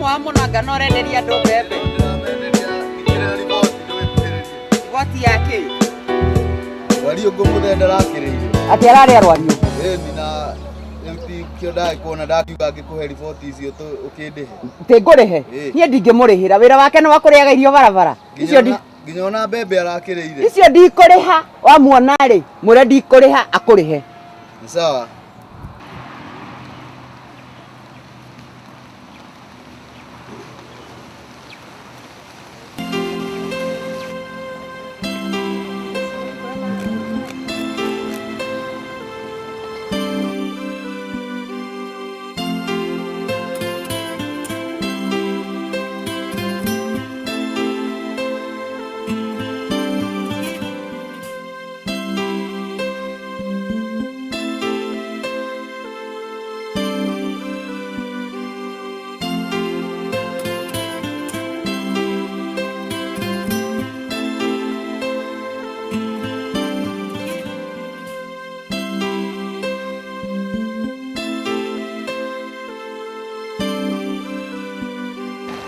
Wa mũno anga no ũrenderia andũ mbembe. Ndĩramenderia ikĩrĩra riboti ndũgĩkuhĩrĩrie. Riboti ya kĩ? Rwariũngũ mũthee ndarakĩrĩire. Atĩ ararĩa rwariũngũ. Ĩni na rĩu tikĩo ndagĩkuona ndakiuga ngĩkũhe riboti icio ũkĩndĩhe. Atĩ ngũrĩhe? Ĩĩ. Niĩ ndingĩmũrĩhĩra. Wĩra wake nĩ wa kũrĩaga irio barabara. Nginya Icio ndi nginya ona mbembe arakĩrĩire. icio ndikũrĩha. Wamuona rĩ, mwĩre ndikũrĩha akũrĩhe. Nĩ sawa.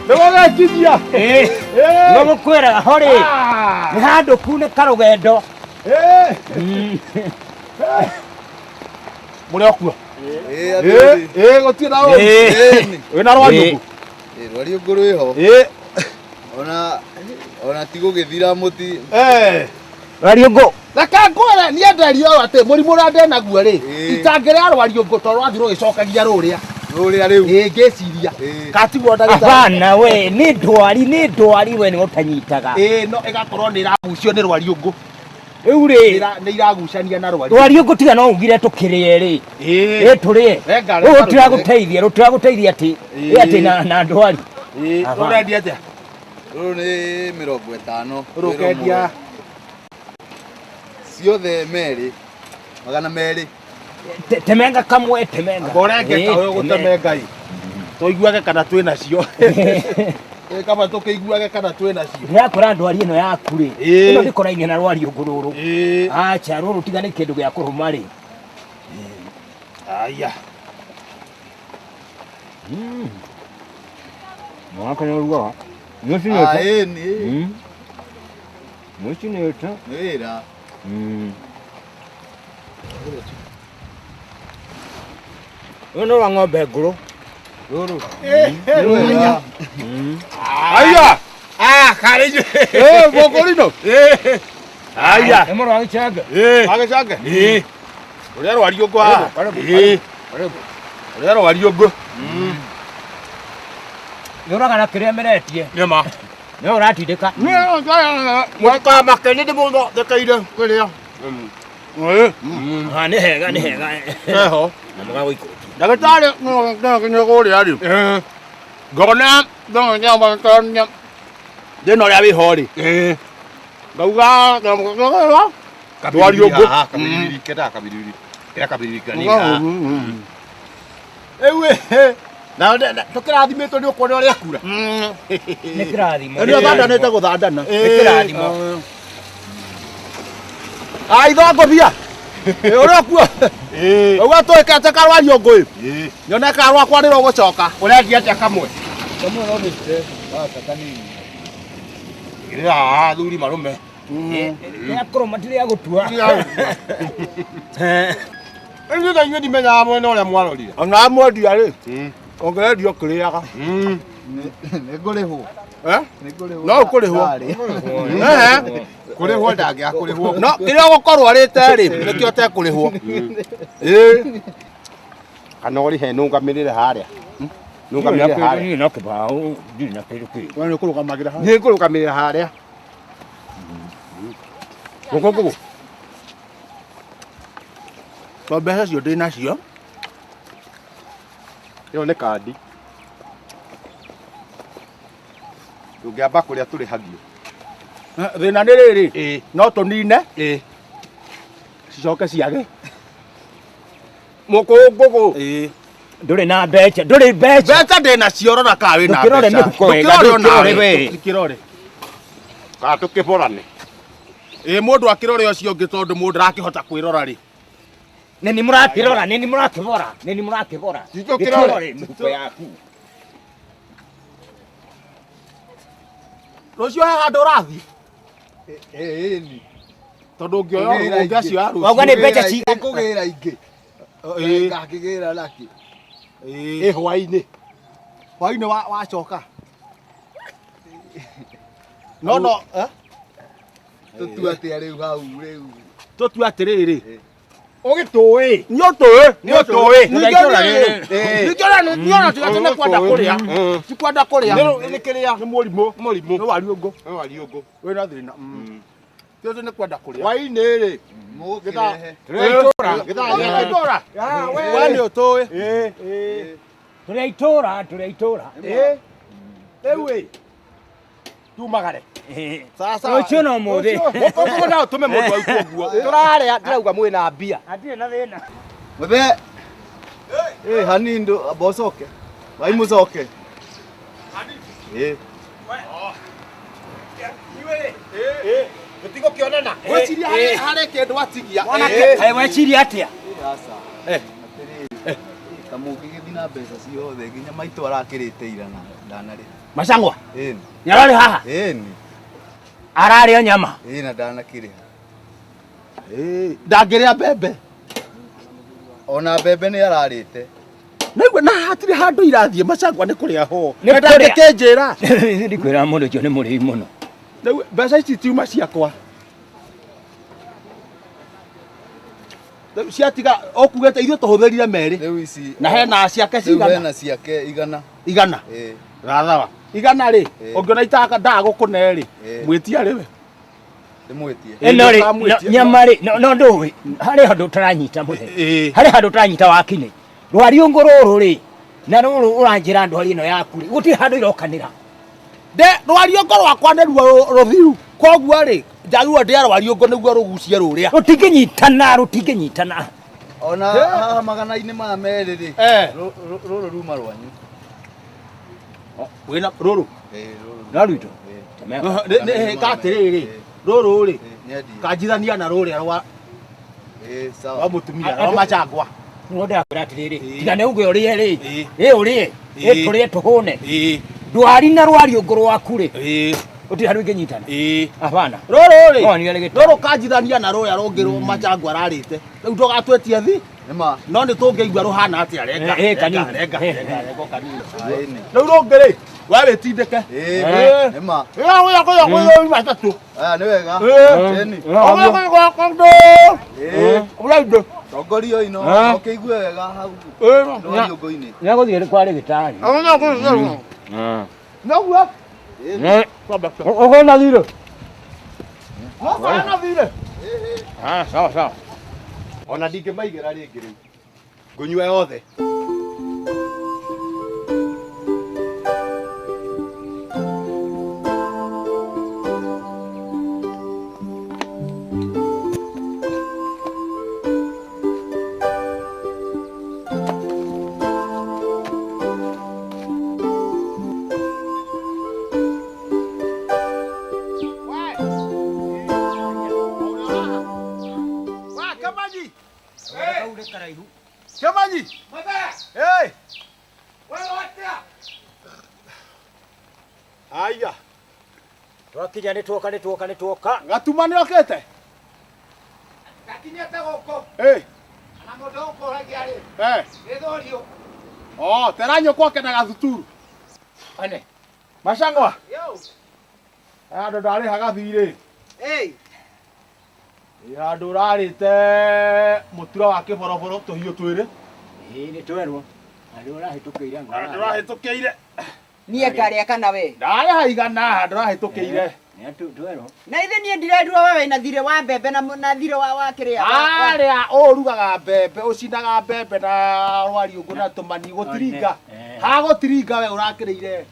Nĩwagĩkinyia. Nĩgũkwĩraga ho rĩ nĩ handũ kunĩka rũgendo. Mũrĩ o kuo? Ĩĩ athuri. Ĩĩ gũtirĩ na ũru. Ĩni. Wĩna rwariũngũ? Ĩĩ rwariũngũ rwĩho. Ĩĩ. Ona ona ti gũgĩthira mũti. Rwariũngũ. Reke ngwĩre niĩ nderio ũũ atĩ mũrimũ ũrĩa ndenaguo rĩ Ĩĩ. itangĩrĩa rwariũngũ tondũ rwathiĩ rũgĩcokagia rũrĩa. Rũrĩa rĩu. Ĩĩ ngĩciria. Ĩĩ. Katiguo ndagĩtarĩ. Hapana we nĩ ndwari nĩ ndwari we nĩ ũtanyitaga. Ĩĩ no ĩgakorwo nĩ ĩragucio nĩ rwariũngũ. Rĩu rĩ Nĩ iragucania na rwariũngũ. rwariũngũ tiga no ugire tũkĩrĩe rĩ. Ĩĩ. Ĩ tũrĩe. Renga, Rũrũ renga rũtiragũteithia rũtiragũteithia atĩ Ĩĩ. ĩ atĩ na na ndwari. Ĩĩ. Hapana. Ũrendia atĩa? Rũrũ nĩ 50. Rũrũ ũkendia Ciothe merĩ. 200. Temenga kamwe temenga. Ngorenge Ĩ, ta ũyũ gũteme Ngai. Tũiguage kana twĩ nacio. Ĩ kaba tũkĩiguage kana twĩ nacio. Ndĩrakwĩra ndwari ĩno yaku rĩ. Ĩĩ. Ĩno ndĩkoraine na rwariũngũ rũrũ. Ĩĩ. Acha rũrũ tiga nĩ kĩndũ gĩa kũrũma rĩ. Aya. Mwaka nĩ ũrugaga. Ah, Nĩũcinĩte. ĩni. Nĩũcinĩte. Nĩ wĩra. Ũyũ nĩ rwa ng'ombe ngũrũ. Rũrũ. Nĩ wĩra. Aya. Ah, karĩ inyuĩ. Ĩ mũkũrino. Ĩ. Aya. Nĩ mũrũ wa gĩcenge. Ĩ. Agĩcange. Ĩ. Ũrĩa rwariũngũ haha. Karibu, Ĩ. karibu. Ũrĩa rwariũngũ. Nĩ ũraga na kĩrĩa meretie. Nĩ ma. Nĩ ũratindĩka. Mũtikamake nĩ ndĩmũthondekeire kĩrĩa. Ĩ. Ah, nĩ hega nĩ hega. Eho. Na mũgagũikũrũkia. Ndagĩtarĩ no kũrĩa rĩ. Ĩ. Ngona thĩna ũrĩa wĩho rĩ. Ĩ. Ngauga Rwariũngũ. Haha, kabiribiri, kenda kabiribiri. Kenda kabiribiri kanini haha. Rĩu ĩ na tũkĩrathimĩtwo nĩ ũkuona ũrĩa kura. Nĩ kĩrathimo. Nĩ ũthandanĩte gũthandana. Nĩ kĩrathimo. Ah, ithongobia. Ũrĩa kuo. Ĩ. Ũguo twĩkete karwariũngũ ĩ. Ĩ. Nyone ka rwakwa nĩ rũgũcoka. Ũrendia atĩa kamwe? Kamwe no gĩte. Gaka kanini. Igĩrĩra haha athuri marume. Rĩa kũrũma ti rĩa gũtua. Inyuĩ na inyuĩ ndimenyaga mwena ũrĩa mwarorire. Ona mwendia rĩ. Ũngĩrendia ũkĩrĩaga. Nĩ ngũrĩhwo. Eh? Nĩ ngũrĩhwo. No ũkũrĩhwo. Ndarĩ. Ehe. Kũrĩhwo ndangĩaga kũrĩhwo. No kĩrĩa ũgũkorwo arĩte rĩ, nĩkĩo ũtekũrĩhwo. Ĩĩ. Kana ũrĩhe nũngamĩrĩre harĩa. Nũngamĩrĩre harĩa. Niĩ no kĩbaũ ndirĩ na kĩndũ kĩngĩ. We nĩ ũkũrũgamagĩra hau. Nĩ ngũrũgamĩrĩra harĩa. Ngũkũ ngũkũ. To mbeca cio ndĩ nacio. Ĩyo nĩ kandi. Tũngĩamba kũrĩa tũrĩhagio. Thĩna nĩ rĩrĩ, Ĩĩ. no tũnine Ĩĩ. cicoke ciage. Mũkũ ngũkũ. Ĩĩ. Ndũrĩ na mbeca, ndũrĩ mbeca. Mbeca ndĩ nacio rora kana wĩ na Ndũkĩrore mbeca. mĩhuko wega, Ndũkĩrore ndũkĩrore onawe. we. Ndũkĩrore. Kana tũkĩborane. Ĩĩ mũndũ akĩrore ũcio ũngĩ tondũ mũndũ ndarakĩhota kwĩrora rĩ. Nĩ nĩ mũrakĩrora, nĩ nĩ mũrakĩbora, nĩ nĩ mũrakĩbora. Tũkĩrore. Gĩkĩrore mĩhuko yaku. Rũciũ he handũ ũrathiĩ? Ĩni. Tondũ ũngĩoya ũngĩacioya rũciũ. Wauga nĩ mbeca cigana? Ngũgĩra ingĩ. Ĩĩ. Ngakĩgĩra nakĩ? Ĩ hwaĩ-inĩ. Hwaĩ-inĩ wacoka. No no, eh? Tũtue atĩa rĩu hau rĩu? Tũtue atĩrĩrĩ. Ũgĩtũĩ. Nĩ ũtũĩ. Nĩ ũtũĩ. Ningĩ niĩ tiga atĩ nĩ kwenda kũrĩa. Ti kwenda kũrĩa. Nĩ kĩrĩa. Nĩ mũrimũ. Mũrimũ. Nĩ wariũngũ. Nĩ wariũngũ. Wĩna thĩna. Ti atĩ nĩ kwenda kũrĩa. Hwaĩ-inĩ rĩ. Mũgũkĩrehe. Tũrĩa itũra. Gĩthaa itũra. We nĩ ũtũĩ. Tũrĩa itũra, tũrĩa itũra. Rĩu ĩ. Tumagare. Sasa. Rũciũ no mũthĩ. Ũkũgũ no ũtũme mũndũ aitwo guo. Tũrarĩa ndĩrauga mwĩna mbia. Hatirĩ na thĩna. Mũthee. Ĩ hanini ndũ amba ũcoke. Wai mũcoke. Ĩ. Tũtigũkĩonana. Gwĩciria harĩ kĩndũ atigia. Kaĩ weciria atĩa? Aca. Atĩrĩrĩ. Kamũngĩgĩthiĩ na mbeca ciothe nginya maitũ arakĩrĩte ira na ndanarĩha. Macangwa. Ĩni. Nĩ ararĩ haha? Ĩni. Ararĩa nyama. Ĩ na ndanakĩrĩha. Ndangĩrĩa mbembe. Ona mbembe nĩ ararĩte. Naigua na hatirĩ handũ irathiĩ macangwa nĩ kũrĩa ho. Nĩ Na kũrĩa. ndangĩkĩnjĩra. Ndikwĩra mũndũ ũcio nĩ mũrĩi mũno. Rĩu mbeca ici tiuma ciakwa. Rĩu ciatiga ũkugĩte ithuĩ tũhũthĩrire merĩ. Rĩu ici. Na hena ciake Rĩu cigana? hena ciake igana. Igana. Ĩ. Rathawa. Igana rĩ, ũngĩona itaka ndagũkũne rĩ, mwĩtia rĩ we. Ndĩmwĩtie. Ĩno rĩ, Ndũkamwĩtie. nyama rĩ, no ndũĩ, harĩ handũ ũtaranyita mũthee. Ĩĩ. Harĩ handũ ũtaranyita wakinĩ. Rwariũngũ rũrũ rĩ, na rũrũ ũranjĩra ndwari ĩno yaku rĩ, gũtirĩ handũ irokanĩra. Nde rwariũngũ rwakwa nĩruo rũthiru. Koguo rĩ, njagĩrĩirwo ndĩe rwariũngũ nĩguo rũgucie rũrĩa. Rũtingĩnyitana, rũtingĩnyitana. Ona haha magana-inĩ maya merĩ rĩ. Rũrũ ruma rwanyu. Wĩna rũrũ. Ĩ rũrũ. No rwitũ. Nĩ atĩrĩrĩ, rũrũ rĩ, Nĩendie. kanjithania na rũrĩa rwa Ĩ sawa. rwa mũtumia rwa macangwa. Nĩguo ndĩrakwĩra atĩrĩrĩ, tiga nĩ uge ũrĩe rĩ, ĩ ũrĩe, ĩ tũrĩe tũhũne. Ndwari na rwariũngũ rwaku rĩ, gũtirĩ handũ ingĩnyitana. Hapana. Rũrũ rĩ, No, nĩ arĩ gĩtaro. rũrũ kanjithania na rũrĩa rũngĩ rwa macangwa ararĩte. Rĩu ndũgatwetie thi. Nĩma. No nĩ tũngĩigua rũhana atĩa renga. Ĩ, kanini. Renga, renga, renga kanini. Ĩni. Rĩu rũngĩ rĩ, we wĩtindĩke. Ĩ. Nĩma. Ĩĩ, ũyũ ũyũ ũyũ matatũ. Aya nĩ wega. Ĩ. Ĩni. Ũyũ ũyũ ũyũ Ĩ. ũyũ. Tongorio ino. Ũkĩigue wega hau. Rwariũngũ-inĩ. Nĩegũthiĩ kwa rĩgĩtarĩ. Noguo. Ũkũna thirĩ? Ũkũna thirĩ. Sawa sawa. Ona ndingĩmaigĩra rĩngĩ rĩu. Ngũnyua yothe. Kamaji. Kamaji. Hey. Aya. Twakinya nĩ tuoka nĩ tuoka nĩ tuoka. Gatuma nĩ okĩte? Gakinyĩte gũkũ. Hey. Na mũndũ ũkũragia rĩ. Hey. Gĩthũrio. Oh, tera nyũkwa ke na gathuturu. Ane. Macangwa. Yo. Handũ ndarĩhaga thirĩ. Ĩ. Ĩ handũ ũrarĩte mũtura wa kĩboroboro tũhiũ twĩrĩ. Ĩ nĩ twerwo. Handũ ũrahĩtũkĩire Handũ ũrahĩtũkĩire. Niĩ ngarĩa kana we? Ndarĩha igana handũ ũrahĩtũkĩire. Nĩ twerwo. Na ithe niĩ ndirendirwo we wĩna thirĩ wa mbembe na na thirĩ wa kĩrĩa. Harĩa ũrugaga mbembe, ũcinaga mbembe na rwariũngũ na tũmani gũtiringa. Hagũtiringa we ũrakĩrĩire.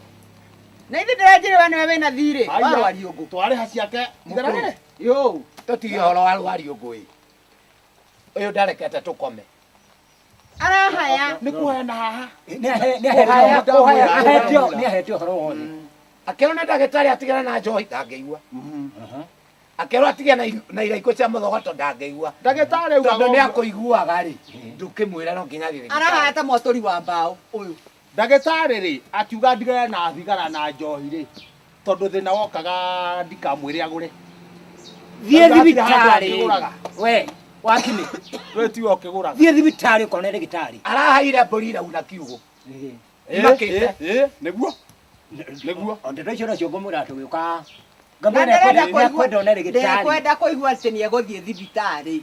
Na ithe ndĩranjĩrĩ we nĩwe wĩna thirĩ wa Aya, rwariũngũ. Twarĩha ciake igana rĩrĩ. Yo. Tũtige ũhoro wa rwariũngũ ĩ. Ũyũ ndarekete tũkome. Arahaya. Nĩ kũhena haha. Nĩ ahetio ũhoro wothe. Akĩrwo nĩ ndagĩtarĩ atigane na njohi ndangĩigua. Akĩrwo atigane na iraikũ cia mũthogoto ndangĩigua. Ndagĩtarĩ augaga Tondũ nĩ ũguo. akũiguaga rĩ, ndũkĩmwĩra no nginya athiĩ thibitarĩ. Arahaya ta mwatũri wa mbaũ ũyũ. Ndagĩtarĩ rĩ, akiuga ndigane na thigara na njohi rĩ. Tondũ thĩna wokaga ndikamwĩre agũre. Thiĩ Rĩu hatirĩ handũ thibitarĩ. angĩgũraga. We, wakini. We tiwe ũkĩgũraga. Thiĩ thibitarĩ ũkone ndagĩtarĩ. Arahaire mbũri irauna kiugũ. Imakĩte. Ĩ, nĩguo. Nĩguo. O ndeto icio nacio ngũmwĩra tũgĩũka. Na Ngamwĩra ndĩrenda nĩekwenda one ndagĩtarĩ. Ndekwenda kũigua atĩ nĩ egũthiĩ thibitarĩ.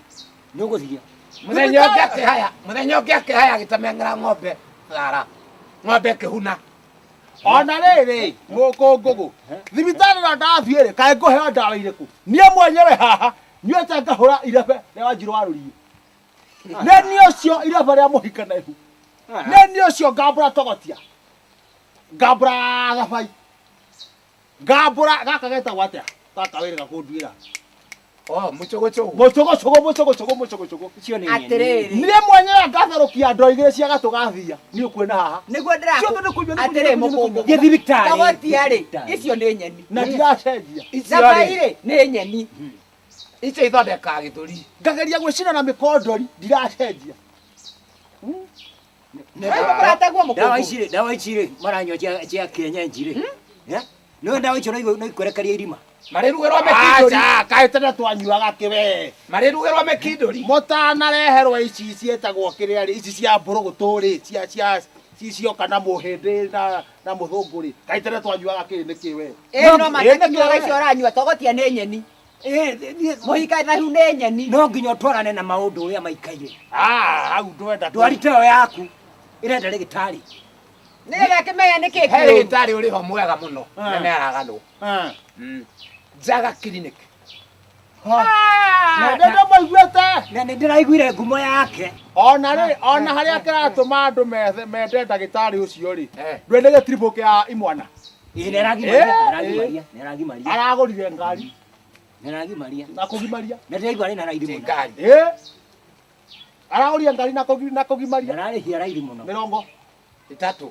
Nĩ ũgũthiĩ. Mũthenya ũngĩ akĩhaya, mũthenya ũngĩ akĩhaya agĩtemengera ng'ombe thara. Ng'ombe ĩkĩhuna. Ona rĩrĩ mũkũngũgũ thibitarĩ na ndathiĩ rĩ kaĩ ngũheo ndawa irĩkũ niĩ mwenyewe haha nyuĩte ngahũra irebe rĩa wanjirũ wa rũriĩ nĩ niĩ ũcio irebe rĩa mũhika na ihu nĩ niĩ ũcio ngambũra togotia ngambũra thabai ngambũra gaka getagwo atĩa gaka wĩrĩga kũnduĩra Oh, mũcũgũcũgũ. mũcũgũcũgũ mũcũgũcũgũ mũcũgũcũgũ Icio nĩ nyeni. Atĩrĩrĩ. niĩ mwenyewe ngatherũkia ndoo igĩrĩ cia gatũ gathia niĩ ũkuona haha Nĩguo Ciothe nĩ kũnyua, nĩ kũnyua, Atĩrĩ nĩ kũnyua, nĩ mũkũngũgũ. Thiĩ thibitarĩ. Togotia rĩ, icio nĩ nyeni. na ndiracenjia Icio rĩ, Thabai rĩ, nĩ nyeni. icio ithondekaga gĩthũri. ngageria gwĩcina na mĩkondori ndiracenjia Rĩu mũrategwo Ndawa mũkũngũgũ. ici rĩ, ndawa ici rĩ, maranyua cia cia kienyeji rĩ. Eh? Nĩ ndawa icio no ikwerekeria irima. Marĩrugĩrwo mĩkindũri. Aca, kaĩ tene twanyuaga kĩwe Marĩrugĩrwo mĩkindũri. mũtanareherwo ici ciĩtagwo kĩrĩa rĩ ici cia mbũrũgũtũ rĩ cia cia ci cioka na mũhĩndĩ na na mũthũngũ rĩ kaĩ tene twanyuaga kĩ nĩ kĩ we Ĩ no Ĩ, nĩ matakĩnyuaga kĩ icio ũranyua togotia nĩ nyeni. Eh, thiĩ- Mũhika na ihu nĩ nyeni. no nginya ũtwarane na maũndũ ũrĩa maikaire. Ah, hau ndwenda Ndwari ta ĩyo yaku ĩrenda ndagĩtarĩ. Nĩgetha akĩmenye nĩ kĩ He kĩũru. ndagĩtarĩ ũrĩ ho mwega mũno. Na nĩ araganwo. Njaga clinic. na ndĩndĩmũiguĩte Na nĩ ndĩraiguire ngumo yake. ona rĩ ona harĩa kĩratũma andũ mende ndagĩtarĩ ũcio rĩ Eh. ndwĩ nĩ gĩtiribũ kĩa imwana Ĩ nĩ aragimaria, Eh, nĩ aragimaria, nĩ aragimaria. aragũrire ngari Nĩ aragimaria. na kũgimaria Na ndĩraigua arĩ na raithi Ti mũno. ngari. ĩ aragũrire ngari na Na kũgimaria ararĩhia raithi mũno. mĩrongo Ĩtatũ.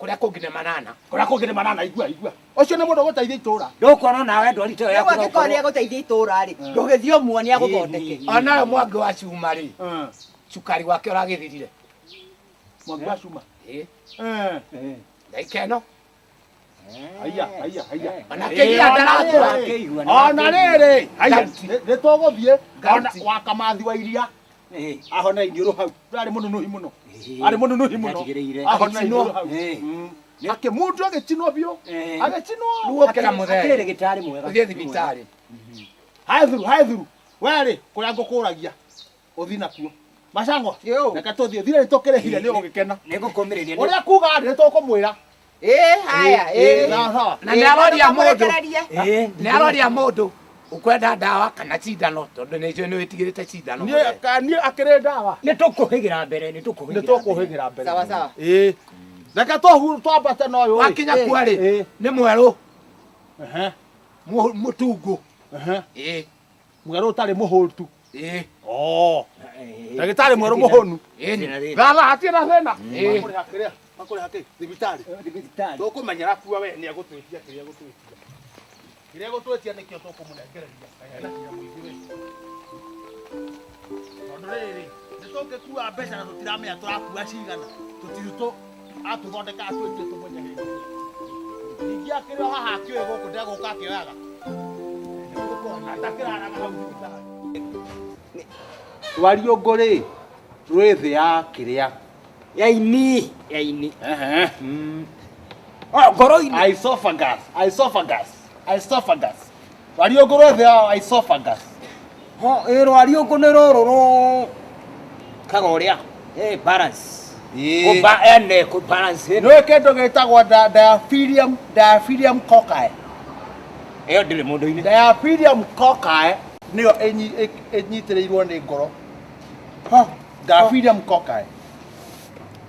Kũrĩa kũngĩ nĩ manana. kũrĩa kũngĩ nĩ manana igua igua ũcio nĩ mũndũ ũgũteithia itũũra Ndũkuona nawe ndwari ta ĩyo Rĩu yaku no angĩkorwo nĩ ũkorwo- egũteithia itũũra rĩ, ndũgĩthiĩ ũmuone agũthondeke. Onayo mwangi wa cuma rĩ, cukari wake ũragĩthirire. mwangi wa cuma Ĩ, Eh. Eh. ndagĩka ĩno. Haiya, haiya, haiya. Ona kĩgia ndarathura. Akĩigua, nĩ Ona rĩrĩ, haiya, Gauti. nĩ tũgũthiĩ ona Gauti. wa Kamathi wa iria Eh. ahona iniũrũ hau arĩ mũnunuhi mũno Eh. arĩ mũnunuhi mũno Nĩatigĩrĩire. ahona iniũrũ hau Eh. Akĩmundu agĩcinwo biũ Eh. agĩcinwo Rĩu ũkĩra Akĩrĩ mũthee. ndagĩtarĩ mwega. Ũthiĩ thibitarĩ. hae thuru hae thuru werĩ kũrĩa ngũkũragia ũthi nakuo macango Yo. reke tũthiĩ thire nĩ tũkĩrĩhire nĩ ũgũgĩkena Nĩ ngũkũmĩrĩria. ũrĩa kuga nĩ tũkũmwĩra Ĩ haya, ĩ. Sawa, sawa. Na nĩ aroria mũndũ. Ndũkamũrekererie. Eh. Nĩ aroria mũndũ ũkwenda ndawa kana cindano tondũ nĩ njũĩ nĩ wĩtigĩrĩte cindano. Niĩ niĩ akĩrĩ ndawa Nĩ tũkũhĩgĩra mbere, nĩ tũkũhĩgĩra. nĩ tũkũhĩgĩra mbere Sawa sawa. ĩĩ reke tũhu twambate na ũyũ rĩ. Wakinya kuo rĩ, Ĩ. nĩ mwerũ Ehe, mũtungu. ehe. Ĩ, mwerũ ũtarĩ mũhũtu ĩ, Oh, Eh. ndagĩtarĩ mwerũ mũhũnu ĩ nĩ. thatha hatirĩ na thĩna Ĩ. Makũrĩha kĩrĩa makũrĩha kĩ thibitarĩ Thibitarĩ. tũkũmenyera kua we nĩ egũtwĩtia kĩrĩa egũtwĩtia kĩrĩa egũtwĩtia nĩkĩo tũkũmũnengereria Kaĩ ena hinya mũingĩ we tondũ rĩrĩ nĩ tũngĩkua mbeca na tũtiramenya tũrakua cigana tũtirutũ atũthondeka atwĩtie tũmenye hĩndĩ ningĩ akĩrĩ o haha akĩũĩ gũkũ ndegũka akĩoyaga atakĩraraga hau thibitarĩ rwariũngũ rĩ rwĩ thĩ ya kĩrĩa Ya ini, ya ini. Oh, ngoro-inĩ. Esophagus, esophagus, esophagus. Rwariũngũ rwĩ thĩ ya esophagus. Ho, ĩ rwariũngũ nĩ rũrũ rũ kaga ũrĩa. Eh, balance. Ĩĩ. Kũba ene kũ balance ĩno. Nĩ kĩndũ gĩtagwo diaphylium, diaphylium cocae. Ĩyo ndĩrĩ mũndũ-inĩ. Diaphylium cocae nĩyo ĩnyitĩrĩirwo nĩ ngoro. Diaphylium cocae.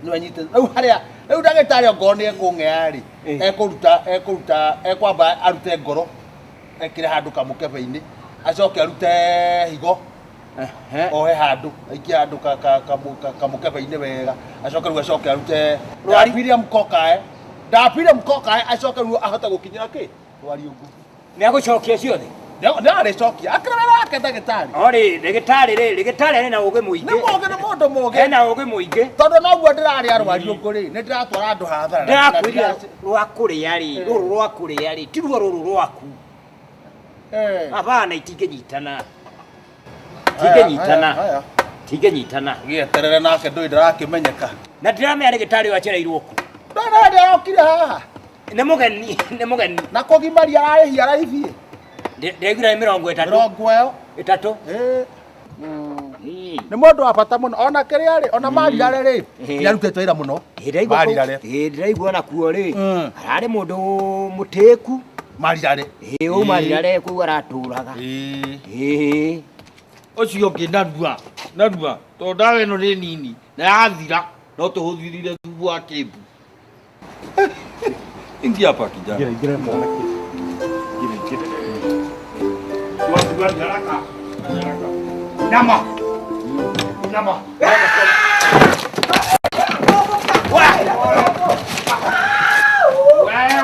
Nĩyo ĩnyitĩrĩirwo. Rĩu harĩa, rĩu ndagĩtarĩ ongorwo nĩ ekũng'ea rĩ, Ĩĩ. ekũruta, ekũruta, ekwamba arute ngoro, ekĩre handũ kamũkebe-inĩ, acoke arute higo, ohe handũ aikie handũ kamũkebe-inĩ wega acoke rĩu acoke arute Diaphylium cocae Diaphylium cocae acoke rĩu ahote gũkinyĩra kĩ rwariũngũ Nĩ agũcokia ciothe. Nĩarĩcokia akĩrĩ wĩra wake ndagĩtarĩ. Orĩ ndagĩtarĩ rĩ, ndagĩtarĩ ena ũgĩ mũingĩ. Nĩ mũgĩ, nĩ mũndũ mũgĩ. Ena ũgĩ mũingĩ. Tondũ noguo ndĩrarĩa rwariũngũ rĩ, nĩ ndĩratwara andũ hathara. Ndĩrakwĩrire rwa kũrĩa rĩ, rũrũ rwa kũrĩa rĩ, ti ruo rũrũ rwaku. Abana itingĩnyitana. Itingĩnyitana. Itingĩnyitana. Gĩeterere nake ndũĩ ndarakĩmenyeka. Na ndiramenya ndagĩtarĩ ũyũ acereirwo kũ. Ndona hĩndĩ arokire haha. Nĩ mũgeni, nĩ mũgeni. Na kũgimaria ararĩhia raithi. Ndĩraiguire nĩ 30. Mĩrongo ĩyo. 30. Ĩĩ. Nĩ mũndũ wa bata mũno ona kĩrĩa rĩ, ona marirare rĩ, nĩ arutĩte wĩra mũno. Marirare. Ĩĩ ndĩraigua nakuo rĩ, ararĩ mũndũ mũtĩku. Marirare. Ĩĩ ũũ marirare kũu aratũraga. Ĩĩ. Ũcio ũngĩ narua, narua, tondũ ndawa ĩno nĩ nini na yathira no tũhũthĩrire thubu wa kĩmbu. Ingia hapa kijana. Ingira, ingira mwanake. Ingira, ingira. Haraka. Inama. Inama.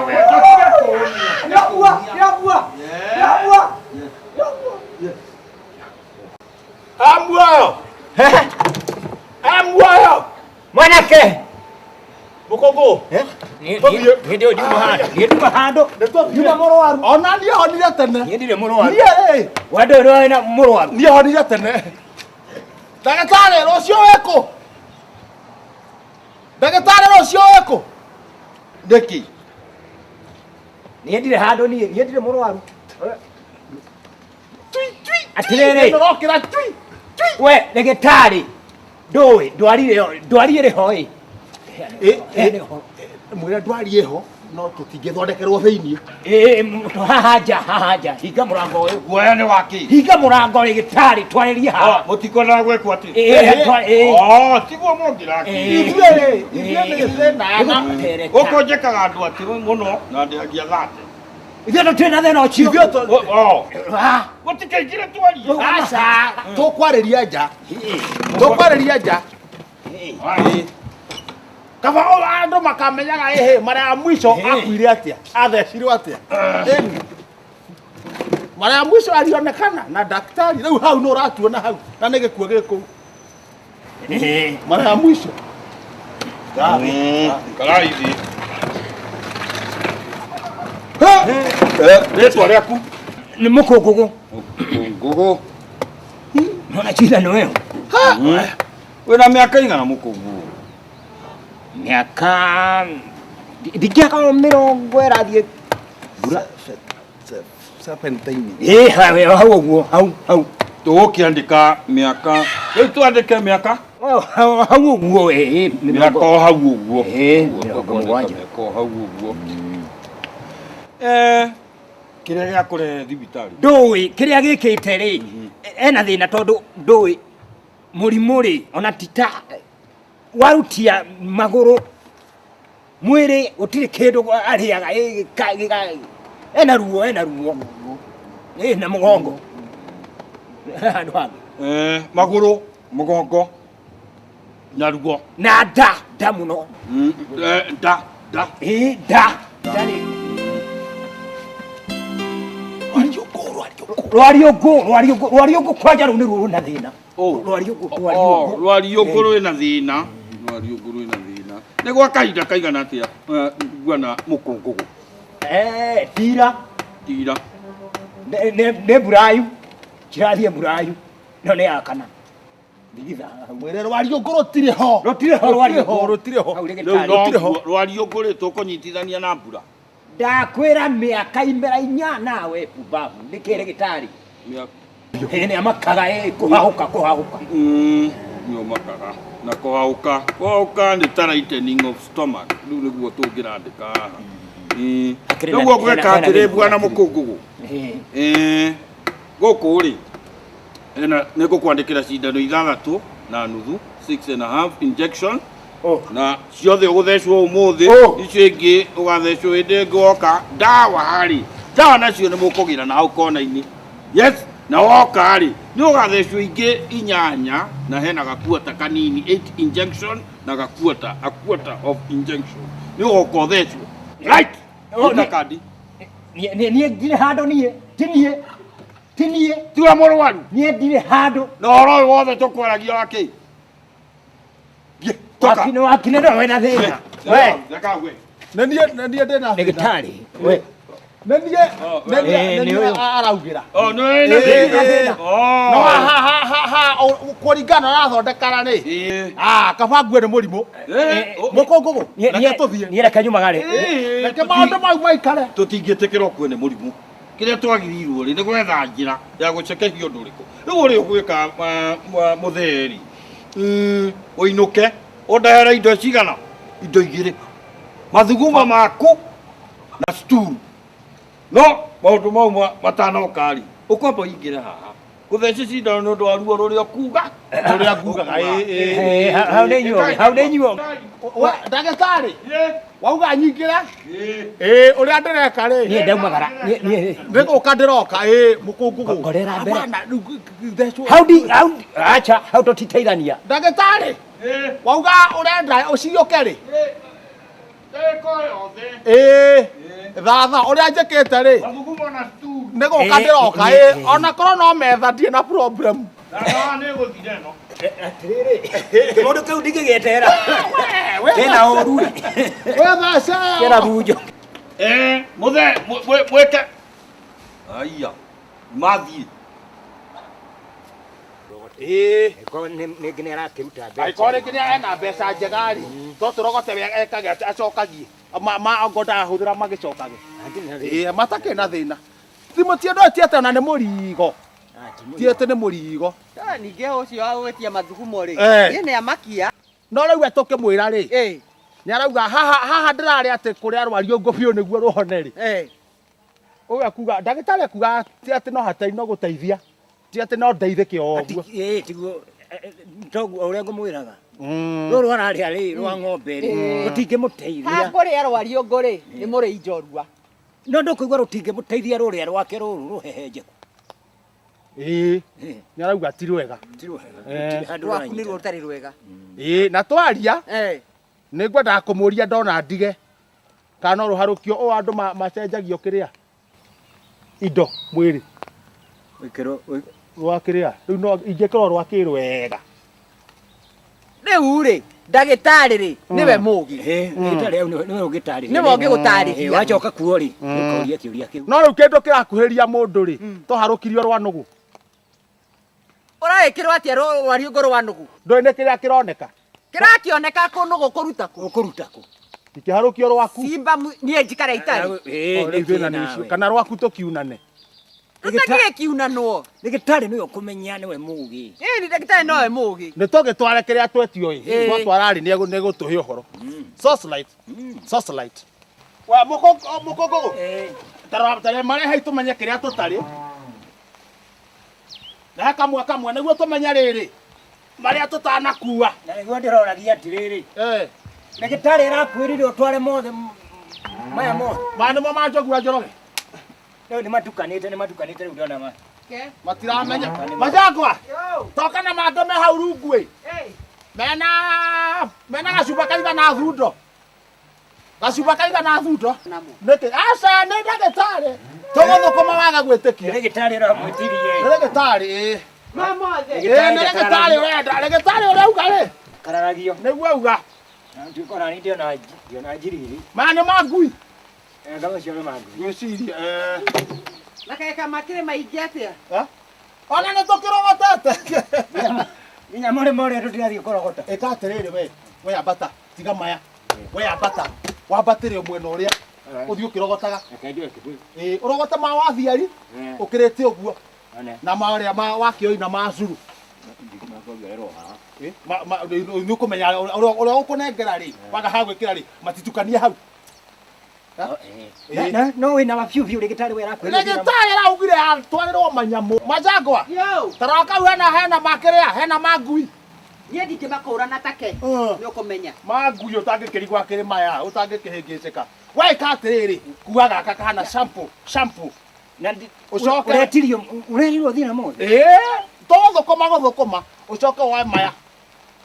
Wewe tokia kuni. Yabua, yabua. Yabua. Amuoyo. Amuoyo. Mwanake. Mũkũngũ. Niĩ ndĩ nduma handũ. Niĩ nduma handũ. Nduma mũrwaru. Ona niĩ honire tene. Niĩ ndirĩ mũrwaru. Niĩ rĩ. We ndũĩ nĩ na mũrwaru. Niĩ honire tene. Ndagĩtarĩ rũciũ wĩkũ? Ndagĩtarĩ rũciũ wĩkũ? Nĩkĩ? Niĩ ndirĩ handũ niĩ, niĩ ndirĩ mũrwaru. Atĩrĩrĩ. Ndĩrokĩra tui. We ndagĩtarĩ ndũĩ ndwari ĩyo ndwari ĩrĩ ho ĩ. Mwĩre ndwari ĩho no tũtingĩthondekerwo thĩiniĩ. Ĩ haha nja, haha nja, hinga mũrango ũyũ. Guoya nĩ wa kĩ? Hinga mũrango rĩgĩtarĩ twarĩrie haha. Mũtikwendaga gwĩkwo atĩ? Ĩ, Oh, tiguo mũngĩraki. Ithuĩ rĩ, ithuĩ nĩ thĩna na Gũkũ njĩkaga andũ atĩ mũno na ndĩhagia thate. Ithuĩ tũtirĩ na thĩna ũcio. Ithuĩ tũ- Mũtikaingĩre twarie. Aca, tũkwarĩria nja. Tũkwarĩria nja. Kaba o andũ makamenyaga ĩhĩ mara ya mwisho akuire atĩa, athecirwo atĩa. Ĩni. Mara ya mwisho alionekana na daktari rĩu hau nĩ ũratuona hau na nĩ gĩkuo gĩ kũu. Mara ya mwisho. Karaithi. Rĩtwa rĩaku? Nĩ mũkũngũgũ. Mũkũngũgũ. Nona cindano ĩyo. Wĩna mĩaka igana mũkũngũgũ? Mĩaka ndingĩaka mĩrongo ĩrathiĩ mbura. 17. Ĩ hau ũguo, hau hau. Tũgũkĩandĩka mĩaka. Rĩu twandĩke mĩaka? Hau ũguo ĩ. Mĩaka o hau ũguo. Ĩ, 70. Mĩaka o hau ũguo. Kĩrĩa gĩakũrehe thibitarĩ? Ndũĩ kĩrĩa gĩkĩte rĩ, ena thĩna tondũ ndũĩ mũrimũ rĩ, ona ti ta warutia magũrũ mwĩrĩ gũtirĩ kĩndũ arĩaga ena ruo, ena ruo. Ĩ, na mũgongo. Handũ hangĩ. Magũrũ, mũgongo na ruo. Na nda, nda mũno. Nda, nda. Ĩ, nda. Nda rĩ. Rwariũngũ, rwariũngũ, rwariũngũ kwanja rũu nĩruo rwĩna thĩna. Rwariũngũ, rwariũngũ. Rwariũngũ rwĩna thĩna. Rwariũngũ rwĩna thĩna. Nĩ gwa kahinda kaigana atĩa bwana mũkũngũgũ? Tira. Tira. Nĩ mburayu. Kirathiĩ mburayu. No nĩ ya kana. Ndigitha. Mwĩre rwariũngũ rũtirĩ ho. Rũtirĩ ho rwariũngũ. Rũtirĩ ho. Hau Rĩu rĩgĩtarĩ. no rwariũngũ rĩ tũkũnyitithania na mbura. Ndakwĩra mĩaka imera inya nawe pumbavu. Nĩkĩ rĩgĩtarĩ? Ĩ nĩ amakaga ĩ kũhahũka kũhahũka. Nĩ ũmakaga na kũhahũka. Kũhahũka nĩ ta lightening of stomach. Rĩu nĩguo tũngĩrandĩka haha. Rĩu ũgwĩka atĩrĩ bwana mũkũngũgũ. Gũkũ rĩ nĩ ngũkwandĩkĩra cindano 6.5, 6.5 injection. Na ciothe ũgũthecwo ũmũthĩ, icio ingĩ ũgathecwo hĩndĩ ĩngĩ woka. Ndawa rĩ, ndawa nacio nĩ mũkũgĩra na hau kona-inĩ. Yes, na woka rĩ, nĩ ũgathecwo ingĩ 8 na hena gakuota kanini, 8 injection na gakuota, a quarter of injection. Nĩ ũgoka ũthecwo. Right. Ita kandi. Niĩ ndirĩ handũ niĩ, ti niĩ. Ti niĩ. Tiwe mũrwaru. Niĩ ndirĩ handũ. Na ũhoro ũyũ wothe tũkwaragia wa kĩ? Thiĩ, toka. Wakine wakine no wĩna thĩna. We. Reka we. Nĩ niĩ nĩ niĩ ndĩna thĩna. Ndagĩtarĩ. We. Nĩ niĩ nĩ niĩ Eh, nĩ nĩ niĩ ũyũ. araugĩra. Oh, nĩ wĩna Eh, thĩna. eh. Oh. No ha ha ha ha kũringana na ũrathondekana rĩ. Eh. Ah, kaba ngue nĩ mũrimũ. Eh, oh. Mũkũngũgũ. Niĩ- Reke tũthiĩ. Niĩ reke nyumagare. Reke maũndũ mau maikare. Tũtingĩtĩkĩra ũkue nĩ mũrimũ. Kĩrĩa twagĩrĩirwo rĩ nĩ gwetha njĩra ya gũcekehia ũndũ ũrĩkũ. Rĩu ũrĩa ũgwĩka mũtheri, ũinũke ũndehere indo cigana? Indo igĩrĩ. Mathuguma maku na stool. No maũndũ mau matanoka rĩ, ũkwamba ũingĩre haha. Gũthece cindano nĩ ũndũ wa ruo rũrĩa ũkuga. Rũrĩa ngugaga ĩ ĩ. Eh, hau nĩ inyuothe, hau nĩ inyuothe. We, ndagĩtarĩ wauga nyingĩre Ĩ. ĩ ũrĩa ndĩreka rĩ Niĩ ndaumagara. Niĩ niĩ. nĩ gũka ndĩroka ĩ mũkũngũgũ. Ngorera mbere. Hapana, rĩu thecwo. Hau ndi hau ndi- acha hau tũtiteithania. Ndagĩtarĩ wauga ũrenda ũciũke rĩ Ĩko yothe. ĩ thatha ũrĩa njĩkĩte rĩ Mathuguma na stool. nĩ gũka Ĩ, ndĩroka ĩ, ĩ ĩ. ona korwo no metha ndirĩ na problem. Na ndawa nĩ ĩgũthira ĩno. Atĩrĩrĩ. Kĩũndũ kĩu ndingĩgĩetera. Kĩna ũru. We thece. Kĩna bunjo. Eh, muthe mwĩke. Aya. Mathiĩ. Ĩ Nĩngĩ nĩ arakĩruta mbeca. angĩkorwo rĩngĩ nĩ ena mbeca njega rĩ to tũrogote we ekage atĩ acokagie ma ma ongo ndahũthĩra magĩcokage. Ĩ matakĩrĩ na thĩna. Thimũ ti andũ ti atĩ ona nĩ mũrigo. Ti atĩ nĩ mũrigo. Ah, ningĩ ũcio wa gwĩtia mathugumo rĩ Eh. niĩ nĩ amakia No rĩu we tũkĩmwĩra rĩ ĩ nĩ arauga haha haha ndĩrarĩ atĩ kũrĩa rwariũngũ biũ nĩguo rũhone rĩ. ĩ Ũyũ akuga ndagĩtarĩ akuga ti atĩ no hatai no gũteithia. Ti atĩ no ndeithĩke o ũguo. Ĩ tiguo toguo ũrĩa ngũmwĩraga. Rũrũ ararĩa rĩ rwa ng'ombe rĩ rũtingĩmũteithia. ha kũrĩa rwariũngũ rĩ nĩ mũrĩi njorua No ndũkũigua rũtingĩmũteithia rũrĩa rwake rũrũ rũhehenjeku. Ĩ nĩ arauga ti rwega. Ti rwega. Eh. Gũtirĩ handũ rwaku nĩ rũranyita. ruo rũtarĩ rwega Ĩ na twaria ĩ nĩ ngwendaga kũmũria ndona ndige kana no rũharũkio ũũ andũ macenjagio kĩrĩa indo mwĩrĩ Wĩkĩrwo rwa kĩrĩa rĩu no ingĩkĩrwo rwa kĩrwega rĩu rĩ ndagĩtarĩ rĩ nĩwe mũgĩ ndagĩtarĩ hau nĩwe ũngĩtarĩria. Nĩwe ũngĩgũtarĩria. Ĩ, Wacoka kuo rĩ ũkoria kĩũria kĩu. no rĩu kĩndũ kĩrakuhĩrĩria mũndũ rĩ tũharũkirio rwa nũgũ ũragĩkĩrwo atĩa rwariũngũ rwa nũgũ ndũĩ nĩ kĩrĩa kĩroneka kĩrakĩoneka kũ nũgũ kũruta kũ Ũkũruta kũ? ikĩharũkio rwaku simba niĩ njikara itarĩ Ĩ, O, rĩu thĩna nĩ nĩkĩ ũcio nawe? kana rwaku tũkiunane rũtagĩrĩ kiunanwo Ndagĩtarĩ nĩwe ũkũmenya nĩwe mũgĩ. ĩni ndagĩtarĩ nowe mũgĩ nĩ tũgĩtware kĩrĩa twetio ĩ Ĩ. twatwara rĩ nĩ gũtũhe ũhoro Source light wa mũkũngũgũ tarora marehe tũmenye kĩrĩa tũtarĩ rehe kamwe kamwe nĩguo tũmenye rĩrĩ marĩa tũtanakua Na nĩguo ndĩroragia atĩrĩrĩ. Eh, Ndagĩtarĩ arakwĩrire ũtware mothe maya mothe. maya nĩmo ma Njogu wa Njoroge Rĩu nĩ matukanĩte rĩu ndona ma. matiramenya macakwa toka na mangĩ me hau rungu ĩ mena mena gacuba kaigana thundo gacuba kaigana thundo nĩkĩ aca nĩ ndagĩtarĩ tũgũthũkũma waga gwĩtĩkia Ndagĩtarĩ aramwĩtirie. nĩ ndagĩtarĩ ĩ ma mothe ĩ nĩ ndagĩtarĩ ũrenda ndagĩtarĩ ũrĩa auga rĩ Kararagio. nĩguo auga Nduĩka ona niĩ ndĩona njiriri. maya nĩ ma ngui Anga macio nĩ ma ngui. ngwĩciria na kaeka makĩrĩ maingĩ atĩa ona nĩ tũkĩrogotete Nginya mũrĩmo ũrĩa tũtirathiĩ kũrogota. ĩka atĩrĩrĩ we we ambata tiga maya we ambata wambatĩre mwena ũrĩa ũthiĩ ũkĩrogotaga Reke njoe kĩbũyũ. ĩ ũrogote ma wathiari Eh. ũkĩrĩte ũguo One. na marĩa ma wakĩoi na ma curu Makongererwo haha. nĩ ũkũmenya ũrĩa ũkũnengera rĩ waga ha gwĩkĩra rĩ matitukanie hau Na- na- No wĩna wa biũ biũ ndagĩtarĩ we arakwĩrire. ndagĩtarĩ araugire atwarĩrwo manyamũ majangwa yo tarora kau hena hena makĩrĩa hena ma ngui niĩ ndingĩmakũrana take nĩ ũkũmenya ma ngui ũtangĩkĩrigwo akĩrĩ maya ũtangĩkĩhĩngĩcĩka weka atĩrĩrĩ kua gaka kahana shampoo shampoo Na ndi- Ũcoke- Ũretirio ũrerirwo thĩna mothe. ĩĩ tũgũthũkũma gũthũkũma ũcoke woe maya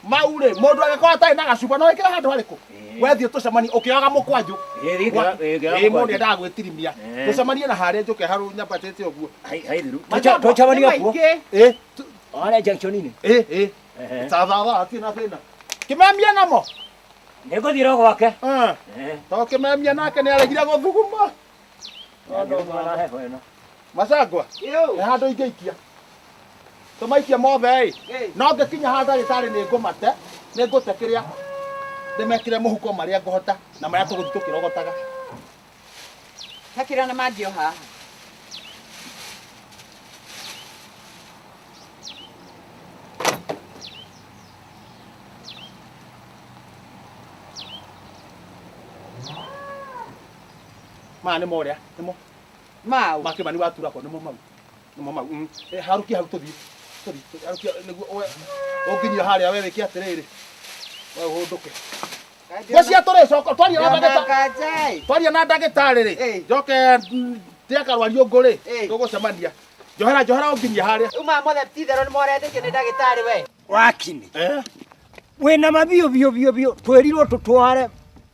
Mau rĩ, mũndũ angĩkorwo atarĩ na gacuba no wĩkĩre handũ harĩkũ? Wethiĩ tũcemanie ũkĩoyaga mũkwanjũ. Ĩĩ, thiĩ ngĩoyaga Ĩĩ, mũndũ mũkwanjũ. endaga gwĩtirimia. Tũcemanie na harĩa njũke haru nyambatĩte ũguo. Haithiru. Macambo, Tũcemanie Nĩ kuo. maingĩ. Ĩĩ, Harĩa junction-inĩ. ĩĩ, ĩĩ. Ehe. Thathatha hatirĩ na thĩna. Kĩmemia namo. Nĩngũthiĩ gwake. Eh. To kĩmemia nake nĩ aregire gũthuguma. Nĩngũthuguma na heho ĩno. Macangwa. Ĩũ. Nĩ handũ ingĩikia. Tũmaikie mothe ĩ. Ĩ. No ngĩkinya handũ ndagĩtarĩ nĩ ngũmate, nĩ ngũte kĩrĩa ndĩmekĩre mũhuko marĩa ngũhota na marĩa tũgũthiĩ tũkĩrogotaga. Hakĩra na mangĩ o haha. Maya nĩmo ũrĩa, nĩmo Mau. ma Kĩmani waturagwo nĩmo mau. Nĩmo mau. Eh, harũkia hau tũthiĩ. Tũthiĩ, harũkia nĩguo ũnginyia harĩa we wĩke atĩrĩrĩ. We ũhũndũke. Ngwĩciria tũrĩcoka twaria na ndagĩtarĩ. Nganja. Twaria na ndagĩtarĩ rĩ. Ĩ. Njoke ndĩakarwario ngũ rĩ. Ĩ. Tũgũcemania. Njohera njohera ũnginyie harĩa. Uma mothe ti itherũ nĩ moretĩkio nĩ ndagĩtarĩ we. Wakini. Eh. Wĩna mabiũ biũ biũ biũ twĩrirwo tũtware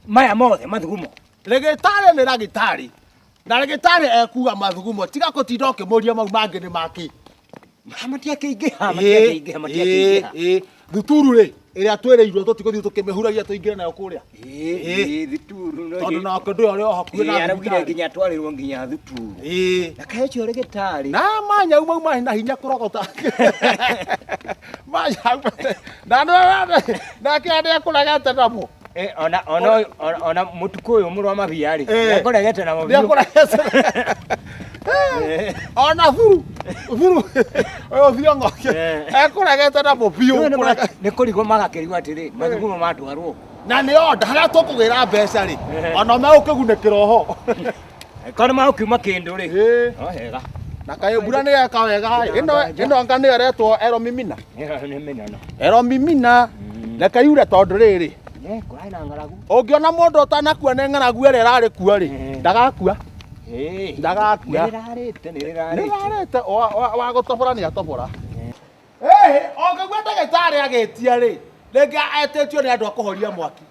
maya mothe mathugumo. Rĩgĩtarĩ nĩ ragĩtarĩ. Na rĩgĩtarĩ ekuga mathugumo tiga kũtinda ũkĩmũria mau mangĩ nĩ makĩ. Matiakĩingĩha, matiakĩingĩha, matiakĩingĩha. Ĩ, thuturu rĩ ĩrĩa twĩrĩirwo tũtigũthiĩ tũkĩmĩhuragia tũingĩre nayo kũrĩa. Ĩ, thuturu no Tondũ nake ndũyũ arĩ o hakuhĩ Ĩ, na araugire thibitarĩ. nginya twarĩrwo nginya thuturu. Ĩ. Na kaĩ ũcio rĩgĩtarĩ. Na manyau mau marĩ na hinya kũrogota. Manyau na nĩ nake nĩ akũregete namo. Eh, ona ona ona ona mũtukũ ũyũ mũrũ wa mabia rĩ Eh. nĩakũregete namo Nĩ biũ. akũregete. Ona buru buru ũyũ thiongo Eh. ekũregete namo biũ. Rĩu nĩ ma- kũrega- nĩ kũrigwo magakĩrigwo atĩrĩ mathugumo matwarwo Na nĩ onda harĩa tũkũgĩra mbeca rĩ Eh. ona megũkĩgunĩkĩra oho. korwo magũkiuma kĩndũ rĩ Ĩ. no hega Na kaĩ mbura nĩ yeka wega ĩ. Ĩno ĩno anga nĩyo ĩretwo eromimina. Ĩno nĩ mĩnono Eromimina. Reke yure tondũ rĩrĩ Eh, kũrarĩ na ng'aragu ũngĩona mũndũ ũtanakua nĩ ng'aragu ĩrĩa ĩrarĩ kuo rĩ Eh. ndagakua Ĩ, Ndagakua. nĩrĩrarĩte nĩrĩrarĩte nĩrarĩte wa gũtobora nĩ atobora ĩhĩ ũngĩgua ndagĩtarĩ agĩtia rĩ rĩngĩ etĩtio nĩ andũ a kũhoria mwaki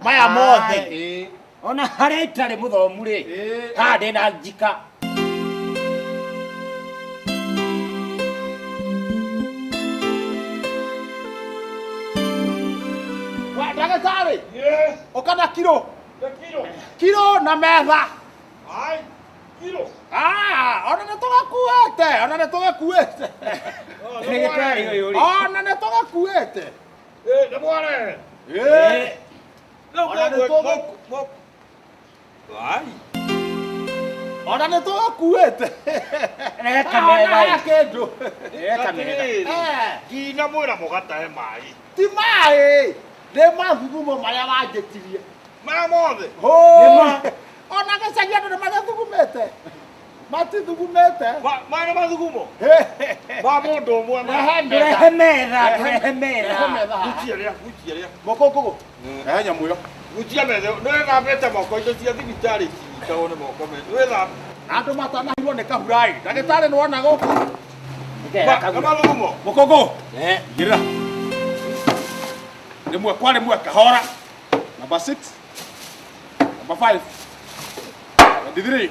maya mothe Ĩ. ona harĩa itarĩ mũthomu rĩ Ĩ. haha ndĩna njika Wa ndagĩtarĩ ũka na kiro kiro na metha Ah, ona nĩ tũgakuĩte ona nĩ tũgakuĩte ndagĩtarĩ ũyũ rĩ ona nĩ tũgakuĩte Nĩ mware. Ĩ. Ona nĩ tũgũ- Ai. ona nĩ tũgakuĩte Reka Ona metha he kĩndũ reka metha Eh. Ndinamwĩra mũgatahe maĩ. ti maĩ nĩ mathugumo marĩa wanjĩtirie Maya mothe. Hũ! ona gĩcagi andũ nĩ magĩthugumĩte matithugumĩte Maya nĩ mathugumo. Ma mũndũ ũmwe. Rehe metha. tũrehe metha tũrehe Rehe metha metha haha. Gucia rĩa, gucia rĩa. Mũkũngũgũ rehe nyamũ ĩyo Gucia metha. Nĩ wĩthambĩte moko indo cia thibitarĩ itinyitagwo nĩ moko me. Nĩ wĩthambe. andũ matanahirwo nĩ kahurai ndagĩtarĩ nĩ wona gũkũ Nĩ mathugumo. mũkũngũgũ Eh. igĩrĩra rĩmwe kwa rĩmwe kahora number 6 number 5 23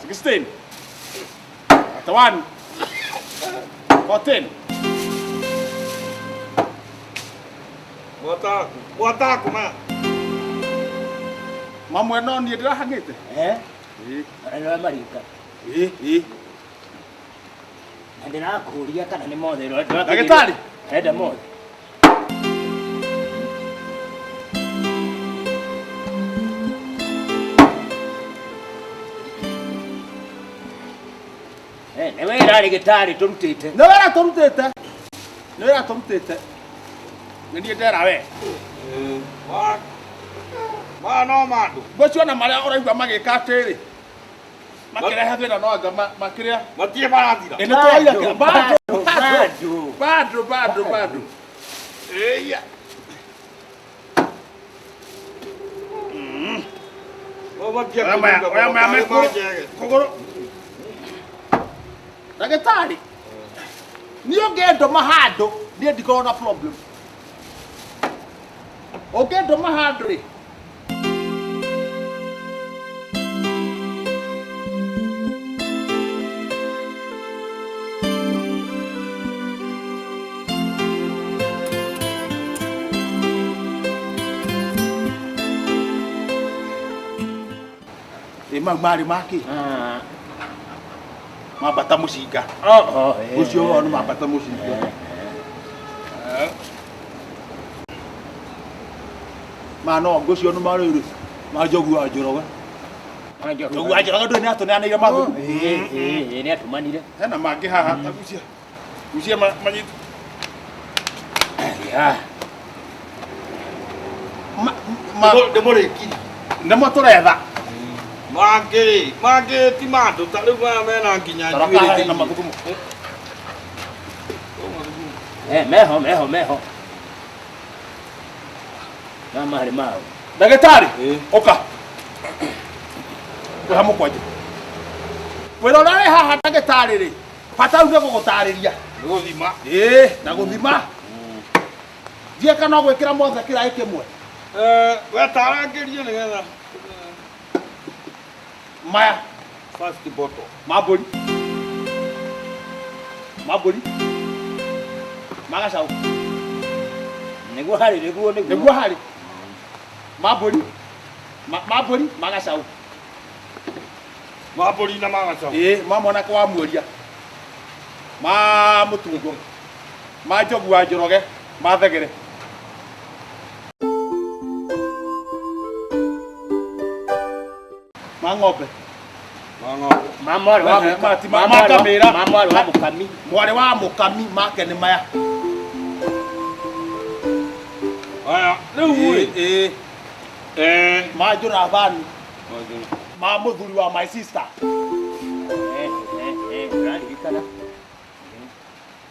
16 31 14 Mwataku. Mwataku maya. mamwe no niĩ ndĩrahang'ĩte Eh? Ona nĩ marika ĩ ĩ na ndĩrakũria kana nĩ mothe Ndagĩtarĩ. enda mothe Eh, nĩ wĩra rĩgĩtarĩ tũrutĩte nĩ wĩra tũrutĩte nĩ wĩra tũrutĩte nĩ niĩ ndera we Maya no mandũ. ngwĩciona marĩa ũraigua magĩka atĩrĩ makĩrehe thĩna no anga makĩrĩa Matirĩ marathira. Ĩ, nĩ tũraira kĩ- Bado, bado bado. bado bado bado Ĩya. Oya Oya maya, oya maya me kũgũrũ. Ndagĩtarĩ niĩ ũngĩndũma handũ Niĩ ndikoragwo na problem. Ũngĩndũma handũ rĩ, Ĩ mau marĩ makĩ? Mambata mũcinga. Ũcio wao nĩ mambata mũcinga. Ma no ngũcio nĩ marĩrĩ ma njogu wa Njoroge. Njogu wa Njoroge ndũĩ nĩ atũneanĩire mathugu. Nĩ atũmanire. Hena mangĩ haha ta gucia. Gucia manyitũ. Ndĩmũrĩkirie. Nĩmo tũretha. Mangĩ rĩ, mangĩ ti mandũ ta rĩu maya mena nginya Tarora njuĩrĩ haha hena thĩinĩ. mathugumo. Meho meho meho. Na marĩ mao. Ndagĩtarĩ, ũka. Wĩha mũkwanja. Wĩra ũrĩa wĩ haha ndagĩtarĩ rĩ, bata rĩu nĩ gũgũtarĩria. Nĩ gũthima. Ĩĩ, na gũthima. Ndiũĩ kana ũgwĩkĩra mothe kĩraĩ kĩmwe. We tarangĩrie nĩgetha. Maya. First bottle. Ma mbũri. Ma mbũri. Ma gacaũ. Nĩguo harĩ, nĩguo, nĩguo. Nĩguo harĩ. Ma mbũri. Ma mbũri, ma gacaũ. Ma mbũri na ma gacaũ. Ĩĩ, ma mwanake wa muoria. Ma mũtungo. Ma njogu wa Njoroge, ma thegere. Ma ng'ombe. Ma ng'ombe. Ma mwarĩ wa Ehe, mũka- ma ti- ma ma mwarĩ wa- ngamĩra. ma mwarĩ wa mũkami. Mwarĩ wa mũkami make nĩ maya. Haya, rĩu rĩ. Ĩĩ. Ma Jonathani. Ma mũthuri wa my sister. Ũraririkana.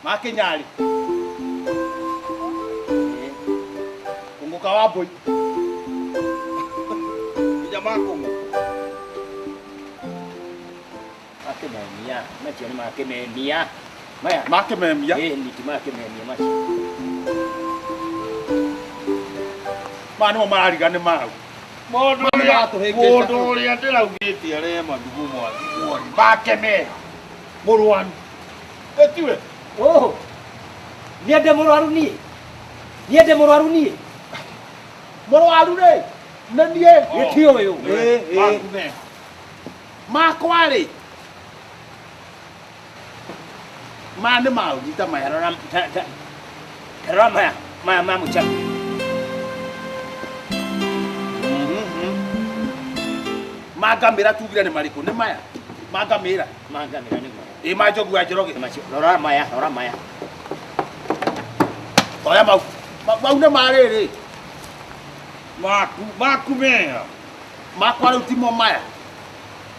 Ma Kĩnyarĩ. Kũngũka wa mbũi. Nginya ma kũngũ. Makĩmemia, macio nĩ makĩmemia. Maya. Makĩmemia. Ĩĩ, nĩ ti makĩmemia macio. Maya nĩmo marariga nĩ mau. Mũndũ Maya ũrĩa maratũhĩngĩca. mũndũ ũrĩa ndĩraugĩte arĩe mathugumo athimwo rĩ, make mega. Mũrwaru. Ĩtiwe. Oh. Niĩ ndĩ mũrwaru niĩ. Niĩ ndĩ mũrwaru niĩ. Mũrwaru rĩ, nĩ niĩ. Gĩti ũyũ. Ĩĩ, ĩĩ. Maku mega. Makwa rĩ. Maya nĩ mau, nyita maya. Tarora tarora maya, maya ma mũchapi. Ma ngamĩra tugire nĩ marĩkũ? Nĩ maya. Ma ngamĩra. Ma ngamĩra nĩ maya. Ĩ ma njogu ya Njoroge. Macio, rora maya, rora maya. Oya mau. Mau nĩ ma rĩrĩ. Maku, maku mega. Makwa rĩu timo maya.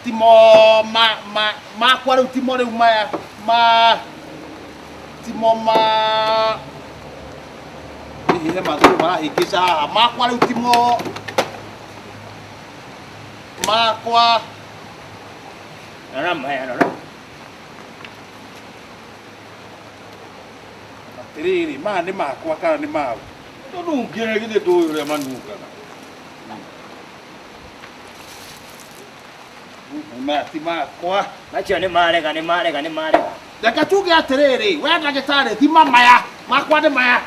Timo ma ma makwa rĩu timo rĩu maya ma timo ma hihi he mathuru marahĩngĩca haha. Makwa rĩu timo makwa. Rora maya, rora. Atĩrĩrĩ, maya nĩ makwa kana nĩ mau? Tondũ ũngĩre githĩ ndũĩ ũrĩa manungaga. Maya ti makwa. Macio nĩ marega, nĩ marega, nĩ marega. Reke tuge atĩrĩrĩ, we ndagĩtarĩ thima maya, makwa nĩ maya.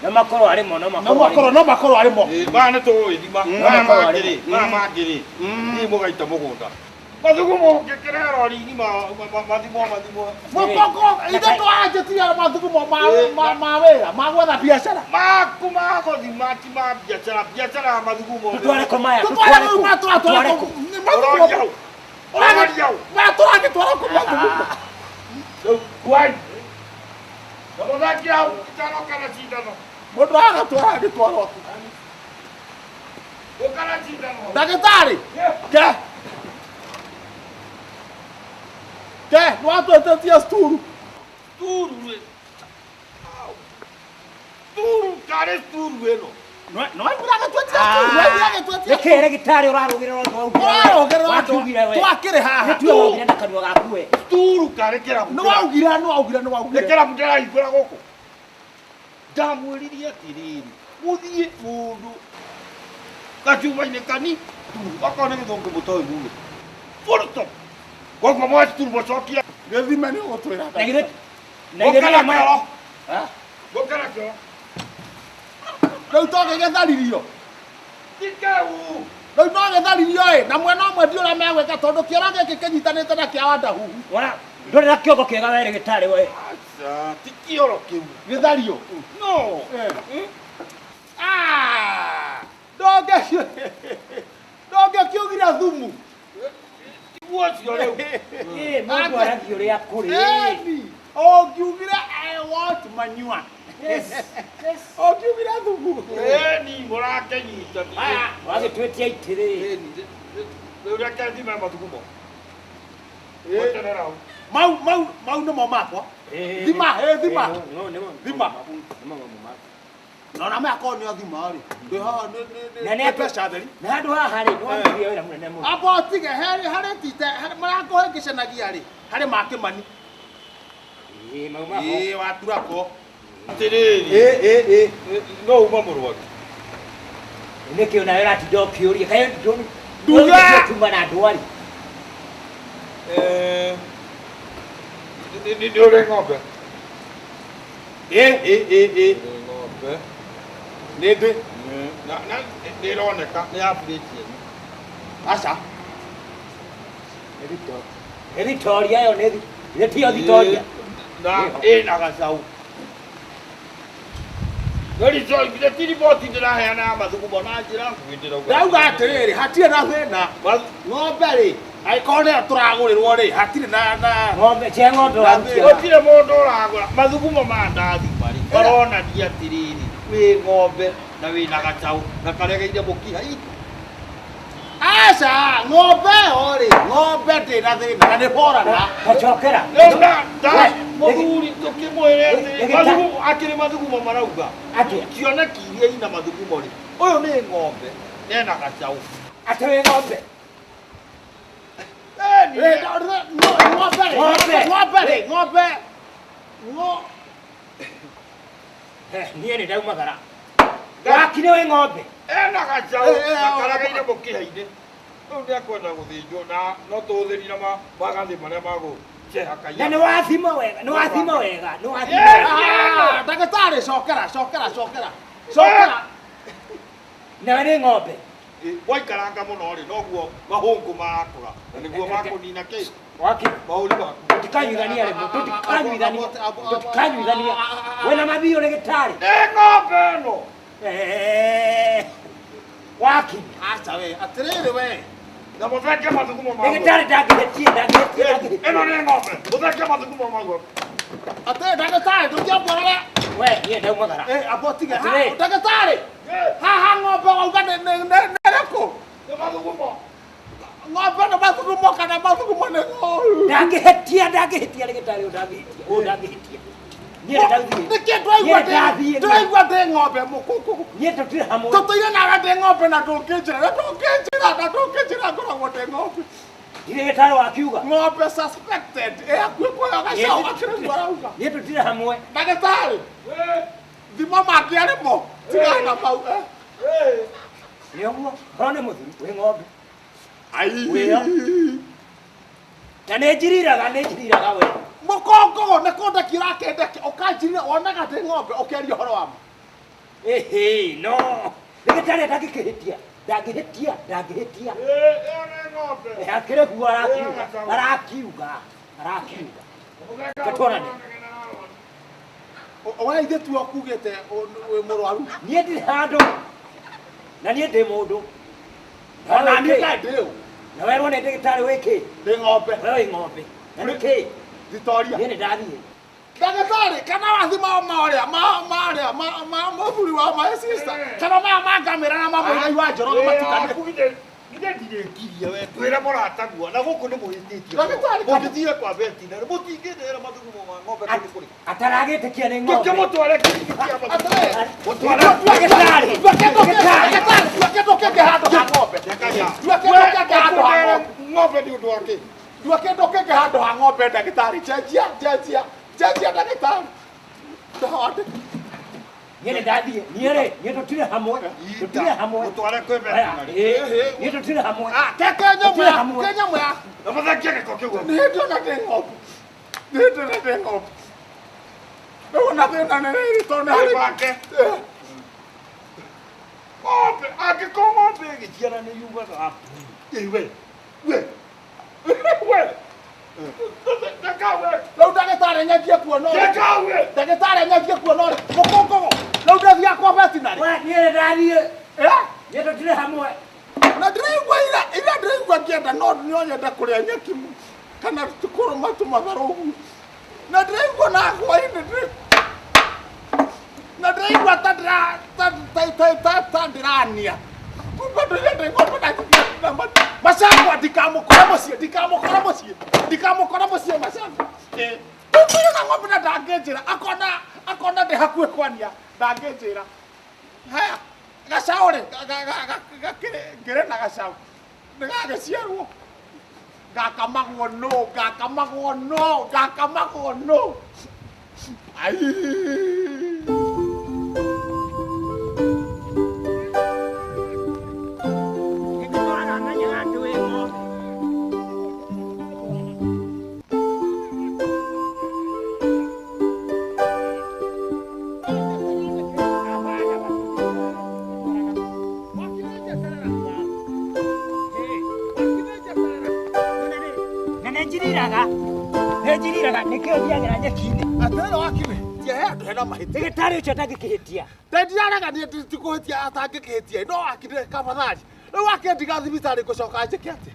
No makorwo arĩ mo, no No makorwo arĩ makorwo, mo. no makorwo arĩ mo. Ĩ, maya nĩ tũĩ thima. Maya makorwo mangĩ arĩ rĩ, maya mangĩ rĩ, thiĩ mũgaita mũgũnda. Mathugumo ngĩkĩre rori ng'ima mathimwo mathimwo. Mũkoko, ithe twanjĩtie mathugumo ma wĩra, ma gwetha biacara. Maku ma gũthima ti ma biacara, biacara ya mathugumo. Tũtware kũ maya, Tũtware tũtware kũ kũ, maya, tũratwara tũtware kũ? kũ. Nĩ mathugumo. Ũroria ũ? Ũroria ũ? Maya tũragĩtwara kũ mathugumo? Rĩu kuai. Na mũthaki hau itanoka na cindano. Mũndũ agatwara agĩtwarwo kũ? Ũka na cindano. Ndagĩtarĩ, ke. Ke, nĩ watwĩtĩtie sturu. Sturu rĩ. Sturu karĩ sturu ĩno. No waiguire agĩtwĩtia sturu, no waiguire agĩtwĩtia Nĩ kĩĩ ndagĩtarĩ ũrarũgĩrĩra ũndũ waugire we? Ũrarũgĩrĩra ũndũ Wakiugire we. twakĩrĩ haha. Nĩ tuwe waugire na kanua gaku we. Sturu karĩ kĩrabu. Nĩ waugire, nĩ waugire, nĩ Nĩ waugire. kĩrabu ndĩrahingũra gũkũ. Ndamwĩrire atĩrĩrĩ, mũthiĩ mũndũ gacuba-inĩ kani okorwo nĩ gĩthũngũ mũtoĩ muge full stop. Koguo mwacituru mũcokie Gĩthime nĩ ũgũtwĩra. Na githĩ na githĩ Gũkara nĩ kĩoro. Gũkara kĩoro. Rĩu to gĩgĩtharirio. Ti kĩu. Rĩu no gĩtharirio ĩ, na mwena ũmwe ndi ũrĩa megwĩka tondũ kĩoro gĩkĩ kĩnyitanĩte na kĩa Wandahuhu. Wona ndũrĩ na kĩongo kĩega we rĩgĩtarĩ we. Aca, ti kĩoro kĩu. Gĩthario. No. Ah! Ndũngĩkiugire thumu. Tiguo ũcio rĩu. Ĩ mũndũ aragia ũrĩa kũrĩ. Eni, ũngiugire I want manure. Yes. Yes. Ũngiugire thumu. Ĩni mũrakĩnyita. Aya, wagĩtwĩtia itĩrĩ. Ĩni, rĩu reke thime mathugumo. Weterera hau. Mau mau mau nĩmo makwa. Thima, ĩ thima. Thima. Na ona maya korwo nĩ thima rĩ. Ndĩ haha nĩ nĩ Na nĩ nĩ atũ- mbeca theri. Na handũ haha rĩ, nĩ wambĩrĩria wĩra mũnene mũno. Amba ũtige harĩ harĩ tite harĩ marakũhĩngĩcanagia rĩ harĩ ma Kĩmani. Ĩ mauma ho. Ĩ waturako. Atĩrĩrĩ. Ĩ ĩ ĩ. No uma mũrwaru. Nĩkĩ onawe ũratinda ũkĩũria kaĩ Nduga! tuma na ndwari. Eh, nĩ ũrĩ ng'ombe? Ĩ ĩ ĩ ĩ. Ũrĩ ng'ombe. Nĩ ndĩ. Na na nĩ ĩroneka nĩ ya Flexian. Aca. Nĩ thitoria ĩyo nĩ nĩ tiyo thitoria. Na ĩna gacaũ. No rĩo ti riboti ndĩraheana ya mathugumo na njĩra nguhĩ ndĩrauga. Ndauga atĩrĩrĩ hatirĩ na thĩna. Ng'ombe rĩ angĩkorwo nĩyo tũragũrĩrwo rĩ hatirĩ na na Ng'ombe cia ng'ombe Na warutia. Gũtirĩ mũndũ ũragũra mathugumo ma ndathima rĩ maronania atĩrĩrĩ wĩ ng'ombe na wĩna gacaũ na karegeire mũkiha Aca ng'ombe ĩyo rĩ ng'ombe ndĩ na thĩna na nĩ borana. Gacokera. Rĩu mũthuri tũkĩmwĩre atĩrĩ Ndagĩtarĩ. akĩrĩ mathugumo marauga Atĩa? cioneki iria ina mathugumo rĩ ũyũ nĩ ng'ombe nena gacaũ. Atĩ wĩ ng'ombe. Ĩni, Ĩ, ng'ombe rĩ Ng'ombe. ng'ombe rĩ ng'ombe ng'o Niĩ nĩ ndaumagara. Waki nĩ wĩ ng'ombe. ena gacaũ Eh, eh, na eh, karegeire mũkiha-inĩ rĩu nĩ akwenda gũthĩnjwo na no tũhũthĩri na magathĩ marĩa magũceha Na kaiya nĩ wathima wega, nĩ wathima wega, nĩ wathima Yeah. wega. Ah, ndagĩtarĩ cokera cokera cokera cokera. Nawe nĩ ng'ombe. Waikaranga mũno rĩ noguo mahũngũ marakũra na nĩguo makũnina kĩ Waki mahũri maku. tũtikanyuithania rĩmwe, tũtikanyuithania, tũtikanyuithania. Wĩna mathiũ rĩgĩtarĩ. Nĩ ng'ombe ĩno. Eh, Waki. Aca we atĩrĩrĩ we. Na mũthenge mathugumo maguo. Ndagĩtarĩ ndangĩhĩtie, ndangĩhĩtie, ndangĩhĩtie. Ĩno nĩ ng'ombe. Mũthenge mathugumo maguo. Atĩrĩ ndagĩtarĩ ndũngĩamborere. We, niĩ ndaumagara. Ĩ amba ũtige. Atĩrĩ. Ndagĩtarĩ haha ng'ombe wauga nĩ nĩ nĩ nĩ ĩrĩkũ? Nĩ mathugumo. Ng'ombe nĩ mathugumo kana mathugumo nĩ ng'ombe? Ndangĩhĩtia, ndangĩhĩtia rĩgĩtarĩ ũyũ ndangĩhĩtia, ũyũ ndangĩhĩtia. Niĩ nĩ ndathiĩ. Nĩkĩ ndwaigua Niĩ ndathiĩ. ndĩraigua ndĩ ng'ombe mũkũkũ. Niĩ tũtirĩ hamwe. Tũtũire nawe ndĩ ng'ombe na ndũngĩnjĩra na ndũngĩnjĩra na ndũngĩnjĩra ngoragwo ndĩ ng'ombe. Ndirĩ gĩtarĩ wakiuga. Ng'ombe suspected ĩ hakuhĩ kũheo gacaũ gakĩrĩ guo arauga. Niĩ tũtirĩ hamwe. Ndagĩtarĩ thima mangĩ arĩ mo tigana na mau. eh. Nĩ ũguo, korwo nĩ mũthuri, wĩ ng'ombe. Ai. Wĩyo. Na nĩ njiriraga, nĩ njiriraga we. Mũkongogo nĩ kũndekia ũrakĩndekia ũkanjirira wonaga ndĩ ng'ombe ũkĩaria ũhoro wa ma. Ĩhĩ, no. Ndagĩtarĩ ndangĩkĩhĩtia, ndangĩhĩtia, ndangĩhĩtia. Ĩyo nĩ ng'ombe. Akĩrĩ guo arakiuga, arakiuga, arakiuga. Katwarane. We ithe tuo kugĩte wĩ mũrwaru. Niĩ ndirĩ handũ. Na niĩ ndĩ mũndũ. Ona niĩ kaĩ ndĩ ũ. Na werwo nĩ ndagĩtarĩ wĩ kĩ? Ndĩ ng'ombe. We wĩ ng'ombe. Na nĩ kĩ? Thitoria. Niĩ nĩ ndathiĩ. Ndagĩtarĩ kana wathima marĩa ma marĩa ma ma mũthuri wa my sister kana maya ma ngamĩra na ma mũigai wa Njoroge matukane. Githĩ ndirĩkirie we twĩre mũrataguo na gũkũ nĩ mũhĩtĩtie. Ndagĩtarĩ, Mũngĩthire kwa veterinary mũtingĩndehera mathugumo ma ng'ombe kũndũ kũrĩ. Ataragĩtĩkia nĩ ng'ombe. Tũkĩmũtware kiriniki ya mathugumo. Atĩrĩ, Mũtware. Ndagĩtarĩ. tua kĩndũ kĩngĩ tua kĩndũ kĩngĩ handũ ha ng'ombe. Tua kĩndũ kĩngĩ handũ ha ng'ombe. Ng'ombe nĩ ũndũ wa kĩ? Tua kĩndũ kĩngĩ handũ ha ng'ombe ndagĩtarĩ cenjia cenjia cenjia ndagĩtarĩ. Ndahande. Niĩ nĩ ndathiĩ. Niĩ rĩ, niĩ tũtirĩ hamwe. Tũtirĩ hamwe. Mũtware kwĩ Aya, veterinary. ĩĩ, niĩ tũtirĩ hamwe. Ke nyamũ Tũtirĩ ya hamwe. ke nyamũ ya Na mũthengie gĩko kĩu. nĩ hĩndĩ ona ndĩ ng'ombe. Nĩ hĩndĩ ona ndĩ ng'ombe. Rĩu ona thĩna nĩ rĩrĩ tondũ nĩ harĩ Wake. Ng'ombe, angĩkorwo ng'ombe ĩgĩciara nĩ yugaga Ĩ, we. We. We. Reka we. Rĩu ndagĩtarĩ nyanjie kuona ũrĩa. Reka we. Ndagĩtarĩ nyanjie kuona ũrĩa. Mũkũngũgũ. Rĩu ndathiaga kwa veterinary. We, niĩ nĩ ndathiĩ. Eh? Niĩ tũtirĩ hamwe. Na ndĩraigua ira ira ndĩraigua ngĩenda no no nyende kũrĩa nyeki kana kũrũma tũmatharũ ũguo. Na ndĩraigua na hwainĩ ndĩ na ndĩraigua ta ndĩra ta ta ta ta ta ndĩrania. Kumbe ndũire ndĩ ng'ombe na na macangwa ndikamũkore mũciĩ ndikamũkore mũciĩ ndikamũkore mũciĩ macangwa. Ĩ tũtũire na ng'ombe na ndangĩnjĩra akona akona ndĩ hakuhĩ kwania ndangĩnjĩra. Haya gacaũ rĩ ngĩrĩ na gacaũ nĩgagĩciarwo ngakamagwo no ngakamagwo no ngakamagwo no ai. Nĩngĩtwara menyaga atĩ wĩ ng'ombe. Na nĩ njiriraga. Nĩ njiriraga nĩkĩo thiagĩra nyeki-inĩ. Atĩrĩrĩ wakire tie he handũ hena mahĩtia. Ndagĩtarĩ ũcio ndangĩkĩhĩtia. Ndendiraga niĩ tikũhĩtia atangĩkĩhĩtia no wakire kabathari rĩu wakĩndiga thibitarĩ ngũcoka njĩke atĩa?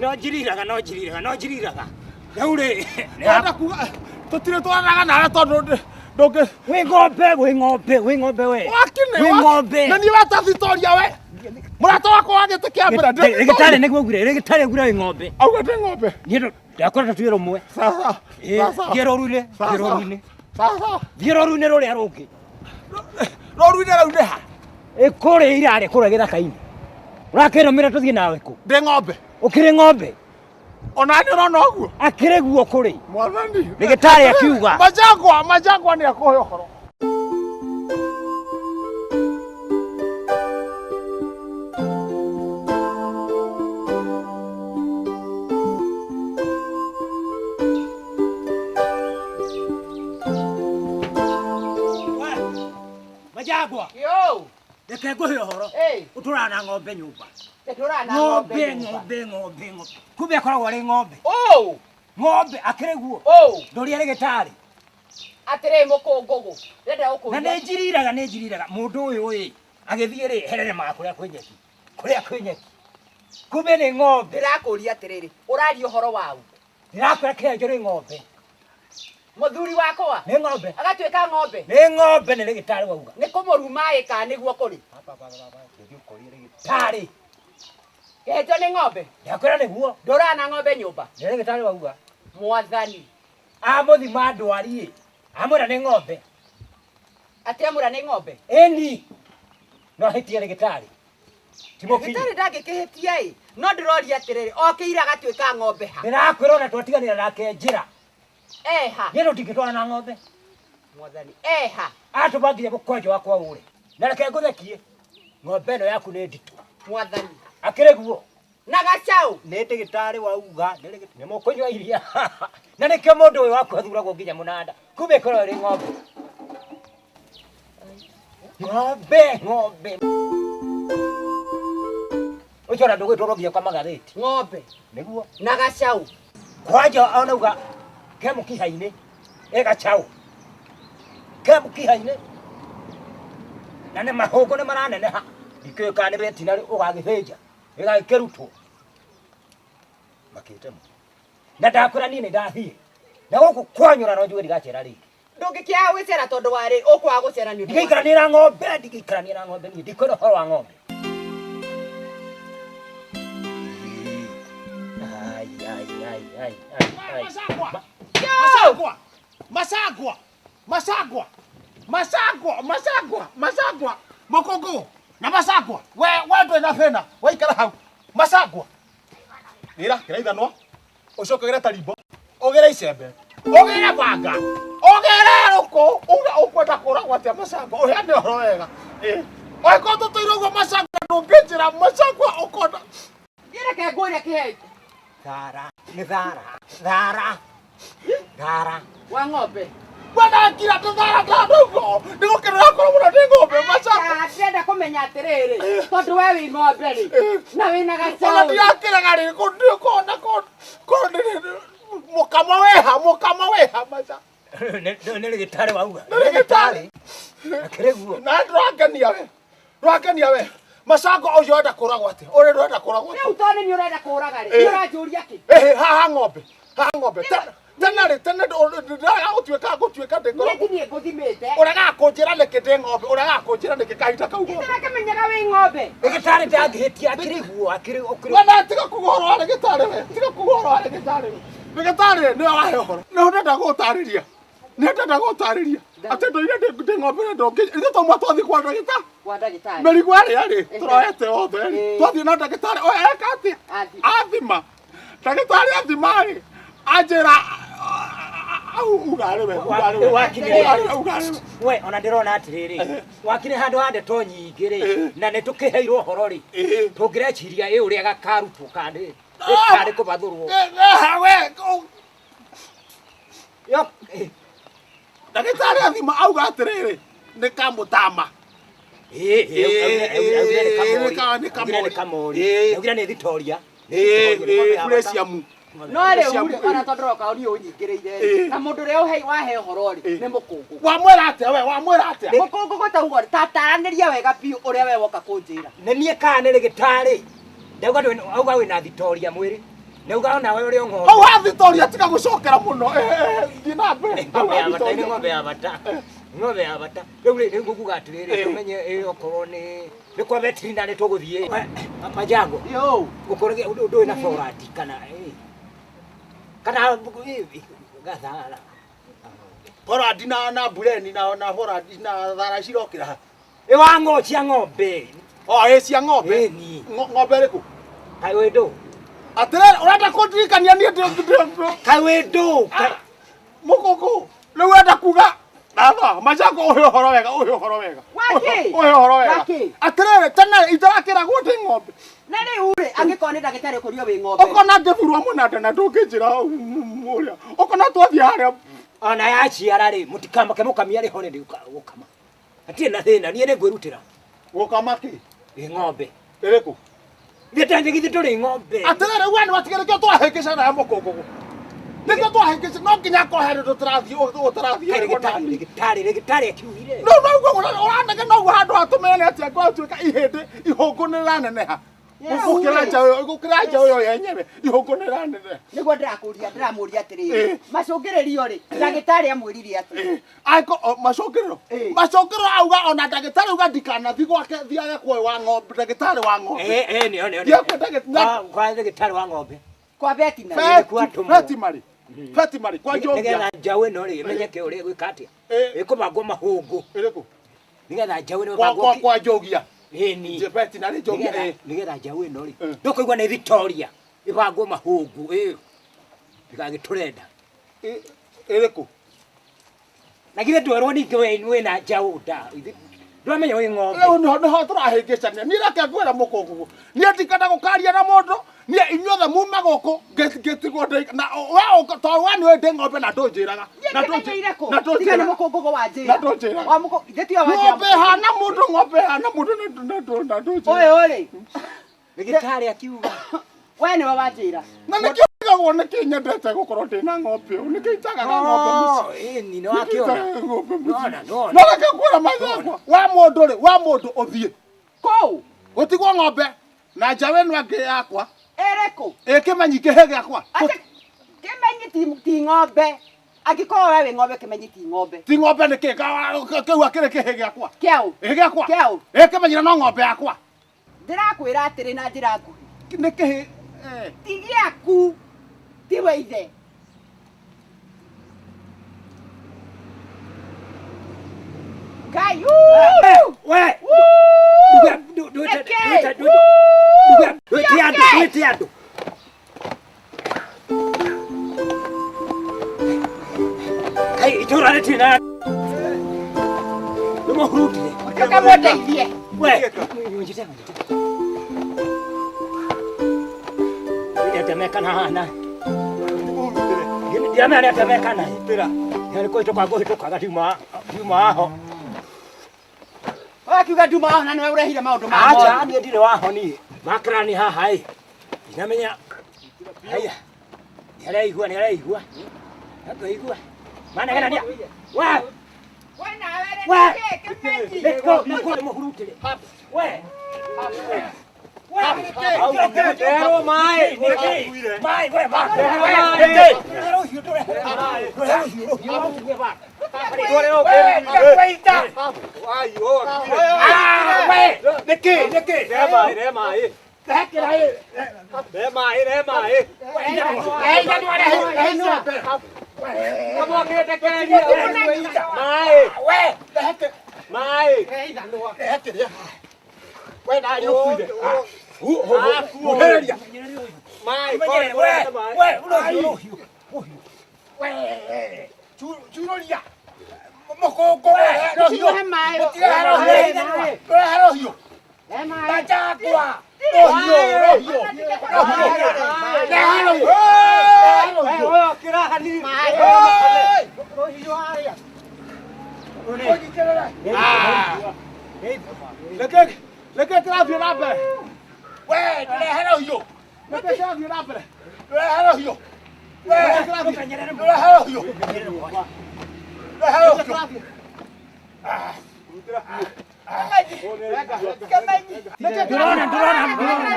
No njiriraga, no njiriraga, no njiriraga. Rĩu rĩ, Ndĩrenda kuga tũtirĩ twaranaga nawe tondũ ndũngĩ wĩ ng'ombe, wĩ ng'ombe, wĩ ng'ombe we. Wakine Wĩ ng'ombe. Na niĩ weta Victoria we. Mũrata wakwa wa gĩtĩ kĩa mbere. Ndagĩtarĩ nĩguo augire, ndagĩtarĩ augire wĩ ng'ombe. Auga ndĩ ng'ombe. Niĩ ndakora tũtwĩ rũmwe. Sasa. Ĩ, Sasa. Thiĩ rũru-inĩ, thiĩ Sasa. rũru-inĩ. Sasa. Thiĩ rũru-inĩ rũrĩa rũngĩ. Rũru-inĩ rũu nĩ ha? Ĩ kũrĩa irarĩ kũrĩa gĩthaka-inĩ. Ũrakĩrũmĩra tũthiĩ nawe kũ? Ndĩ ng'ombe. Ũkĩrĩ ng'ombe? Ona nĩ ũrona ũguo? Akĩrĩ guo kũrĩ. Mwathani. Ndagĩtarĩ akiuga. Majangwa, majangwa nĩ akũhe ũhoro. Majangwa. Yo. Reke ngũhe ũhoro. Ĩ. Ũtũraga na ng'ombe nyũmba. Tũraga na Ng'ombe, nyũmba. ng'ombe, ng'ombe, ng'ombe. Kumbe akoragwo arĩ ng'ombe. Ũũ. Ng'ombe akĩrĩ guo. Ũũ. Ndũria rĩgĩtarĩ. Atĩrĩ mũkũngũgũ. Ndĩrenda Na gũkũria. nĩ njiriraga, nĩ njiriraga. Mũndũ ũyũ ĩ, agĩthiĩ rĩ, herere kũrĩa kwĩ nyeki. Kũrĩa kwĩ nyeki. Kumbe nĩ ng'ombe. Ndĩrakũria atĩrĩrĩ, ũraria ũhoro waũ? Ndĩrakwĩra kĩenjo nĩ ng'ombe. Mũthuri wakwa. Nĩ ng'ombe. Agatuĩka ng'ombe. Nĩ ng'ombe nĩ rĩgĩtarĩ wauga. Nĩ kũmũruma ĩ kana nĩguo kũrĩ? Tarĩ. Kĩhĩtio nĩ ng'ombe. Ndakwĩra nĩguo. Ndũraga na ng'ombe nyũmba. Nĩ rĩgĩtarĩ wauga. Mwathani. Amũthima ndwari ĩ. Amwĩra nĩ ng'ombe. Atĩ amwĩra nĩ ng'ombe? Ĩni. No ahĩtie rĩgĩtarĩ. Ti mũkinyi. Ndagĩtarĩ ndangĩkĩhĩtia ĩ. No ndĩroria atĩrĩrĩ, okĩire agatuĩka ng'ombe ha? Ndĩrakwĩra ona twatiganĩra nake njĩra. Eha. Niĩ ndũtingĩtwara na ng'ombe. Mwathani. Eha. Atũma nginya mũkwanjũ wakwa ũre. Na reke ngũthekie. Ng'ombe ĩno yaku nĩ nditũ. Mwathani. Akĩrĩ guo. Na gacaũ. Nĩ ndagĩtarĩ wauga. Nĩ mũkũnyua iria. Na nĩkĩo mũndũ ũyũ waku athuragwo nginya mũnanda. Kumbe ĩkoragwo ĩrĩ ng'ombe. Ng'ombe, ng'ombe. Ũcio ona ndũgwĩtwarwo nginya kwa magathĩti. Ng'ombe. Nĩguo. Na gacaũ. Kwanja onauga ke mũkiha-inĩ. Ĩ gacaũ. Ke mũkiha-inĩ. Na nĩ mahũngũ nĩ maraneneha. Ndikĩũĩ kana nĩ vetinarĩ ũgagĩthĩnja. Gĩgagĩkĩrutwo. Makĩte mũno. Na ndakwĩra niĩ nĩ ndathiĩ. Na gũkũ kwanyũra no njuge ndigacera rĩngĩ. Ndũngĩkĩaga gwĩcera tondũ warĩ ũkwaga gũcera nĩ ũndũ wa- Ndingĩikarania na ng'ombe, ndingĩikarania na ng'ombe niĩ. Ndikwenda ũhoro wa ng'ombe. Ai, ai, ai, ai, ai, ai. Masagwa. Masagwa. Masagwa. Masagwa. Masagwa. Masagwa. Masagwa. Mũkũngũgũ. Na masagwa. We we ndũrĩ na thĩna. Waikara hau. Masagwa. Rĩra kĩra ithanwa. Ũcoke ũgĩre tarimbo. Ũgĩre icembe. Ũgĩre banga. Ũgĩre rũkũ. Uge ũkwenda kũragwo atĩa macango. Ũheane ũhoro wega. Ĩ. Angĩkorwo tũtũire ũguo macango ndũngĩnjĩra macango ũkona. Reke ngwĩre kĩhei. Thara, nĩ thara, thara, thara. Wa ng'ombe. Bwana ngira tũthara ndandũguo. Nĩ gũkĩrĩra korwo mũno nĩ ng'ombe macango. Aca, ndĩrenda kũmenya atĩrĩrĩ, tondũ we wĩ ng'ombe rĩ, na wĩna Ona gacaũ rĩ. ndirakĩrega rĩ kona kona mũkamo weha mũkamo weha maca. Nĩ rĩgĩtarĩ wauga. Nĩ rĩgĩtarĩ. Akĩrĩ guo. Na ndũrangenia we. Ndũrangenia we. Macango ũcio ũrenda kũragwo atĩa? Ũrĩa ũrenda kũragwo atĩa? Rĩu tondũ nĩ ũrenda kũũraga rĩ, Eh. nĩ ũranjũria kĩ? Ĩhĩ, haha ng'ombe. Haha ng'ombe. Tene rĩ, tene ndĩraga gũtuĩka ngũtuĩka ndĩ Niĩ ngoragwo. ti niĩ ngũthimĩte. Ũregaga kũnjĩra nĩkĩ ndĩ ng'ombe, ũregaga kũnjĩra nĩkĩ kahinda kau gothe. Ndĩrakĩmenyaga wĩ ng'ombe. Rĩgĩtarĩ ndangĩhĩtia akĩrĩ guo, akĩrĩ ũkĩrĩ. Wena tiga kuga ũhoro wa rĩgĩtarĩ we, tiga kuga ũhoro wa rĩgĩtarĩ we. Rĩgĩtarĩ nĩwe wahe ũhoro. Nĩ ndenda gũgũtarĩria. Nĩ ndenda gũgũtarĩria. Atĩ ndũire ndĩ ng'ombe na ndũngĩ. Ithuĩ twauma twathiĩ kwa ndagĩtarĩ. Kwa ndagĩtarĩ. Mĩrigo ĩrĩa rĩ, tũroete othe rĩ. Twathiĩ na ndagĩtarĩ, oya eka atĩa? Athi. Athima. Ndagĩtarĩ athima rĩ, anjĩra uga rĩ we, uga rĩ we. Wakinyire. Uga rĩ we, uga rĩ we. We ona ndĩrona atĩrĩrĩ, wakinyire handũ ha ndeto nyingĩ rĩ, na nĩ tũkĩheirwo ũhoro rĩ, tũngĩreciria ĩ ũrĩa gakarutwo kana karĩ kũbathũrwo. Eh, we, Yo, ndagĩtarĩ athima auga atĩrĩrĩ, nĩ kamũtama. ĩ, ĩ, augire nĩ kamori. Nĩ Augire nĩ kamori. kamori. Ĩ. Augire nĩ thitoria. Nĩ Ĩ, thitoria, nĩ ng'ombe ĩ, ya bata. Preciamu. No rĩu rĩ, ona tondũ ũroka niĩ ũnyingĩrĩire rĩ, Eh. na mũndũ ũrĩa wahe ũhoro rĩ, nĩ mũkũngũ. Wamwĩra atĩa we, wamwĩra atĩa? Mũkũngũ gũtauga rĩ, tataranĩria wega biũ ũrĩa we woka kũnjĩra. Nĩ niĩ kana nĩ rĩgĩtarĩ. Ndauga auga wĩna thitoria mwĩrĩ. Ndauga ona we ũrĩ o ng'ombe. Hau ha thitoria tiga gũcokera mũno. Eh, eh, thiĩ na mbere. Hau Ng'ombe ha ya bata, nĩ thitoria. ng'ombe ya bata. Ng'ombe ya bata. Rĩu rĩ, rĩu ngũkuga atĩrĩrĩ, tũmenye ĩ okorwo nĩ nĩ kwa veterinary tũgũthiĩ. Majango. Yo. Ũkorwo ndũĩ na forati kana ĩ. Kana ĩ, gathara. Horandi na na bureni na na horandi na thara cirokĩra ha. Ĩ wa ng'o cia ng'ombe. O ĩ cia ng'ombe. Ĩni. Ng'ombe ĩrĩkũ? Kaĩ wĩ ndũ? Atĩrĩrĩ, ũrenda kũndirikania niĩ ndĩ Kaĩ wĩ ndũ? Mũkũngũ, rĩu ũrenda kuga Natha, macango ũhe ũhoro wega, ũhe ũhoro wega. Wakĩ? Ũhe ũhoro wega. Wakĩ? Atĩrĩrĩ, tene itarakĩragwo ndĩ ng'ombe. Na rĩu rĩ, angĩkorwo nĩ ndagĩtarĩ ũkũrio wĩ ng'ombe. Ũkona ngĩthurwo mũnanda na ndũngĩnjĩra ũrĩa. Ũkona twathiĩ harĩa Ona yaciara rĩ, mũtikamake mũkamia rĩ ho nĩ gũkama. Hatirĩ na thĩna, niĩ nĩ ngwĩrutĩra. Gũkama kĩ? Ĩ ng'ombe. Ĩrĩkũ? Gĩtĩ tũrĩ ng'ombe. Atĩrĩrĩ, we nĩ watigĩrĩ kĩo twahĩngĩcana ya mũkũngũgũ. Nĩkĩo twahĩngĩca, no nginya akorwo he handũ tũrathiĩ ũtarathiĩ Kaĩ rĩgĩtarĩ rĩgĩtarĩ rĩgĩtarĩ akiugire. No no uguo ũranege noguo handũ hatũmene atĩa gwatuĩka ihĩndĩ ihũngũ nĩ rĩraneneha. Gũkĩra njaũ ĩyo gũkĩra njaũ ĩyo yenyewe ihũngũ nĩ rĩraneneha. Nĩguo ndĩrakũria ndĩramũria atĩrĩrĩ, macũngĩrĩrio rĩ, ndagĩtarĩ amwĩrire atĩa? Aiko macũngĩrĩro macũngĩrĩro auga ona ndagĩtarĩ auga ndikanathi gwake thiage kwa wa ng'ombe ndagĩtarĩ wa ng'ombe. Eh eh nĩ nĩ. Thiĩ kwa ndagĩtarĩ Kwa ndagĩtarĩ wa ng'ombe. Kwa veterinary. Veterinary. Veterinary kwa njũmbia. Nĩgetha njaũ ĩno rĩ ĩmenyeke ũrĩa ĩgwĩka atĩa. Ĩkũbangwo mahũngũ. Ĩrĩkũ? Nĩgetha njaũ ĩno Kwa ĩbangwo kwa kwa njogia. Ĩni. Veterinary njogia. Nĩgetha nĩgetha njaũ ĩno rĩ ndũkũigua nĩ Victoria ĩbangwo mahũngũ ĩyo ndĩgagĩtũrenda. Ĩrĩkũ? Na githĩ ndwerwo ningĩ we wĩna njaũ nda. Ndwamenya wĩ ng'ombe. Rĩu nĩho nĩho tũrahĩngĩcania niĩ reke ngwĩre mũkũngũgũ niĩ ndikenda gũkaria na mũndũ niĩ inyuothe muma gũkũ ngĩtigwo ndĩ na we tondũ we nĩũĩ ndĩ ng'ombe na ndũnjĩraga Na ndũnjĩraga. na Tiga nĩ ndũnjĩraga mũkũngũgũ wanjĩra. na ndũnjĩraga Wa mũkũ ithe tiwe wanjĩra. ng'ombe hana mũndũ ng'ombe hana mũndũ na ndũnjĩraga Ũyũ rĩ. Rĩgĩtarĩ akiuga. We nĩwe wanjĩra. Na nĩkĩo ndigagwo nĩkĩ nyendete gũkorwo ndĩna ng'ombe ũũ nĩkĩo itagaga ng'ombe mũciĩ Ĩni nĩ wakĩona. Ng'ombe mũciĩ Nona nona. no reke ngwĩre mathakwa wa mũndũ rĩ wa mũndũ ũthiĩ Kũu. gũtigwo ng'ombe na njaũ ĩno ĩngĩ yakwa Ĩrĩkũ? ĩ kĩmenyi kĩhĩ gĩakwa Atĩ kĩmenyi ti ng'ombe. Angĩkorwo we wĩ ng'ombe kĩmenyi ti ng'ombe. ti ng'ombe nĩ kĩ kĩu akĩrĩ kĩhĩ gĩakwa Kĩaũ? ĩ gĩakwa Kĩaũ? ĩ kĩmenyire no ng'ombe yakwa Ndĩrakwĩra atĩrĩ na njĩra nguhĩ. Nĩ kĩhĩ Ti gĩaku. Tiwe ithe. Ngai. We. Ndwĩte andũ, ndwĩte andũ. Itũra rĩtirĩ na nĩmũhurutire. Ũkamũndeithie. We, njĩte, njĩte. Nĩatemeka na hana. Ndiramenya nĩatemeka na. Nĩ kũhĩtũka ngũhĩtũkaga ndiuma aho. Wakiuga nduma waho na nĩwe ũrehire maũndũ ma Acha mothe. niĩ ndirĩ waho niĩ. Makarani haha ĩ. Ndinamenya. Haya. Nĩareigua nĩareigua. Nĩakũigua. Manegenania. We. We nawe rĩ, We. nĩkĩ kĩmenyi? Let's go. Nĩkũ nĩmũhurutire. We. We. Nderwo maĩ. Nĩkĩ? Maĩ we ma. Maĩ. Rũhiũ tũrehe. Rũhiũ rũhiũ. Twarĩrwo We, ndakwĩita. Ai, oh, akuire. Ah, we, nĩkĩ, nĩkĩ? Rehe maĩ, rehe maĩ. Rehe kĩraĩ. Rehe maĩ, rehe maĩ. Rehe ithanwa, rehe, rehe icembe. Kamwakĩte keria. Maĩ. We, rehe kĩ- Maĩ. rehe kĩrĩa. We, narĩ ũkuire. Huhĩrĩria. Maĩ. We, we, rũhiũ rũhiũ. We, curũria. Mũkũngũ, rehe rũhiũ. Tũcihe maĩ. Mũtirehe rũhiũ. Tũrehe rũhiũ. Rehe maĩ. Majakwa. Rũhiũ, rũhiũ. Rũhiũ. Rehe rũhiũ. Rehe rũhiũ. Oyo kĩra hanini. Maĩ. Rũhiũ harĩa. Ũnyitĩrĩre. Reke reke kĩrathiĩ na mbere. We, tũrehe rũhiũ. Reke kĩrathiĩ na mbere. Tũrehe rũhiũ. We, tũrehe rũhiũ. Tũrehe rũhiũ. Ndũrona ndũrona ndũrona.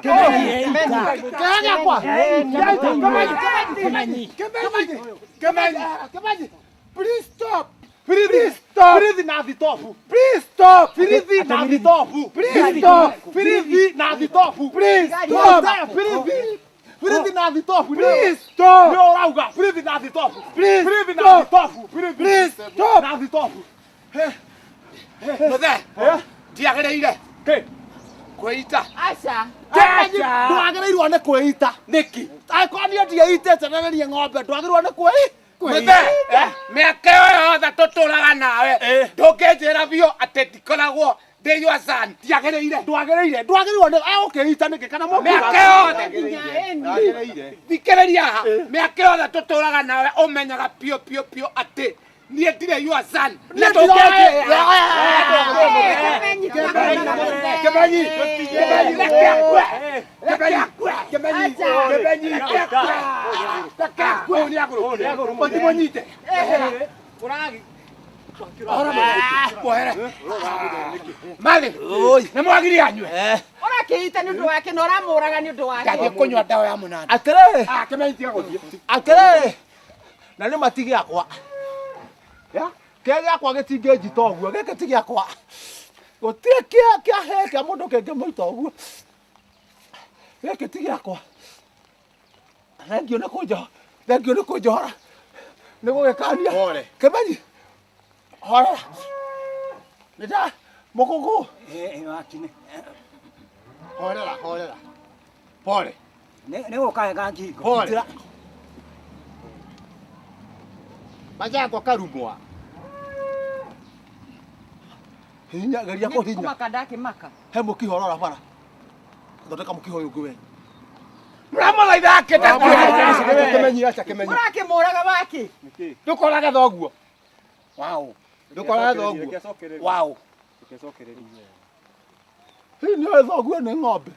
Kĩrĩa gĩakwa. Kĩmenyi. Kĩmenyi. Kĩmenyi. Kĩmenyi. Please stop. Please stop. Please na thitobu. Please stop. Please na thitobu. Please stop. Please na thitobu. Please stop. Please. Please na thitobu. Please stop. Nĩ ũrauga. Please na thitobu. Please na thitobu. Please stop. Na thitobu. Mũthee, ndiagĩrĩire Kĩ? kwĩita. Aca. Ndwagĩrĩirwo nĩ kwĩita. Nĩkĩ? Angĩkorwo niĩ ndiĩitĩte na niĩ ng'ombe ndwagĩrĩirwo nĩ kwĩ Mũthee, mĩaka ĩyo yothe tũtũraga nawe ndũngĩnjĩra biũ atĩ ndikoragwo ndĩ your son. Ndiagĩrĩire. Ndwagĩrĩire ndwagĩrĩirwo nĩ egũkĩita nĩkĩ kana Mĩaka yothe. Thikĩrĩria haha. Mĩaka yothe tũtũraga nawe ũmenyaga biũ biũ biũ atĩ niĩ ndirĩ your son. Na ndũngĩnjĩra. Kĩmenyi. Kĩmenyi. Kĩmenyi, reke akue. Reke akue. Kĩmenyi. Kĩmenyi, reke akue. Reke akue. Ũyũ nĩagũrũkire. Mũtimũnyite. Ohora mũnyite. Muohere. Mathi. Nĩ mwagiri anyue. Ũrakĩita nĩ ũndũ wake na ũramũraga nĩ ũndũ wake. Ndathiĩ kũnyua ndawa ya mũnanda. Atĩrĩrĩ. Ah, Kĩmenyi tiga gũthiĩ. Atĩrĩrĩ. Na nĩ ma ti gĩakwa. Ya? Kĩrĩa gĩakwa gĩtingĩnjita ũguo, gĩkĩ ti gĩakwa. Gũtirĩ kĩa kĩa he kĩa mũndũ kĩngĩmũita ũguo. Gĩkĩ ti gĩakwa. Thengiũ nĩ kũnjohora. Thengiũ nĩ kũnjohora. Nĩ gũgĩkania. Pole. Kĩmenyi. Horera. Nĩ nda mũkũngũ. Horera, horera. Pole. Nĩ gũkaga ngingo. Pole. Majangwa karumwa. Hihinya geria kũhihinya. Kũmaka ndakĩmaka. He mũkiha ũrora bara. Thondeka mũkiha ũyũ ũngĩ we. Mũramũthaitha akĩte Kĩmenyi, acha kĩmenyi. Ũrakĩmũraga waki? Ndũkorage thoguo. Wow. Ndũkorage thoguo. Wow. Hihi nĩoĩ thoguo nĩ ng'ombe.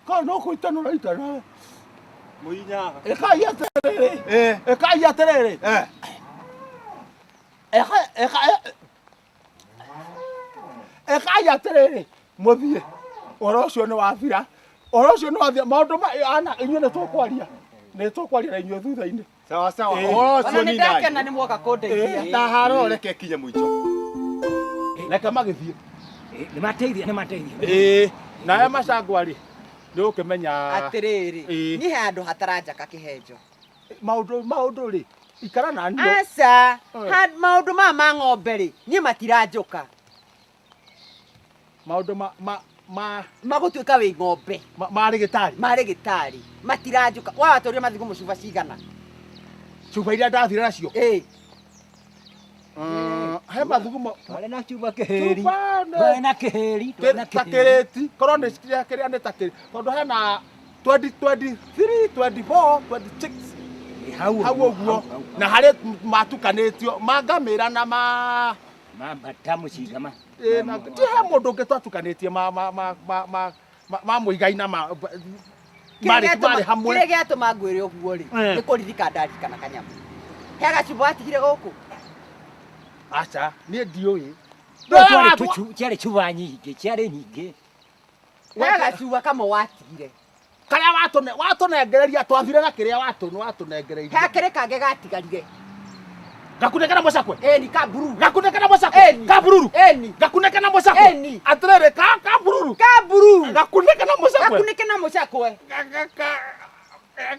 Kana no kũita no ũraita nawe. Ĩkai atĩrĩrĩ. Ĩkai atĩrĩrĩ. Ĩka ĩka ĩkai atĩrĩrĩ mũthiĩ. Ũhoro ũcio nĩ wathira. Ũhoro ũcio nĩ wathira. Maũndũ ma ana inyuĩ nĩ tũkwaria. Nĩ tũkwaria na inyuĩ thutha-inĩ. Sawa sawa. Ũhoro Ona ũcio nĩ nĩ ndakena nĩ mwoka kũndeithia. Ta haro reke kinye mũico. Reke magĩthiĩ. Nĩ mateithia nĩ mateithia. Ĩĩ. Nawe macangwa rĩ nĩ ũkĩmenya Atĩrĩrĩ, Ĩĩ. niĩ he handũ hataranjaka kĩhenjo. maũndũ maũndũ rĩ ikara na niĩ. Aca, maũndũ maya ma ng'ombe rĩ, niĩ matiranjũka. Maũndũ ma ma ma Magũtuĩka wĩ ng'ombe. Ma rĩgĩtarĩ. Ma rĩgĩtarĩ. Matiranjũka. Wawatũria mathigo mũcuba cigana? Cuba iria ndathire nacio. Ĩĩ. He mathugumo Twarĩ na cuba kĩhĩri. Cuba nĩ- Twarĩ na kĩhĩri, twarĩ na ta kĩhĩri. kĩrĩti korwo nĩ kĩrĩa kĩrĩa nĩ ta kĩrĩ tondũ hena 20 23 24 26 Hau hau ũguo na harĩ matukanĩtio ma ngamĩra na ma Mambata mũcinga ma. ĩ, na ti he mũndũ ũngĩ twatukanĩtie ma ma ma ma ma ma- ma mũigai na ma marĩ marĩ hamwe Kĩrĩa gĩatũma ngwĩre ũguo rĩ, Eh. nĩ kũririkana ndarikana kanyamũ. He gacuba watigire gũkũ. Aca, niĩ ndiũĩ. Twarĩ ciarĩ cuba nyingĩ, ciarĩ nyingĩ. He gacuba kamwe watigire. Karĩa watũne watũnengereria twathire na kĩrĩa watũ watũnengereirie. He kĩrĩ kangĩ gatigarire. Gakunĩke na mũcakwe. Ĩni ka mburu. Gakunĩke na mũcakwe. Ĩni. Ka bururu. Ĩni. Gakunĩke na mũcakwe. Ĩni. Atĩrĩrĩ ka ka bururu. Ka mburu. Gakunĩke na mũcakwe. Gakunĩke na mũcakwe.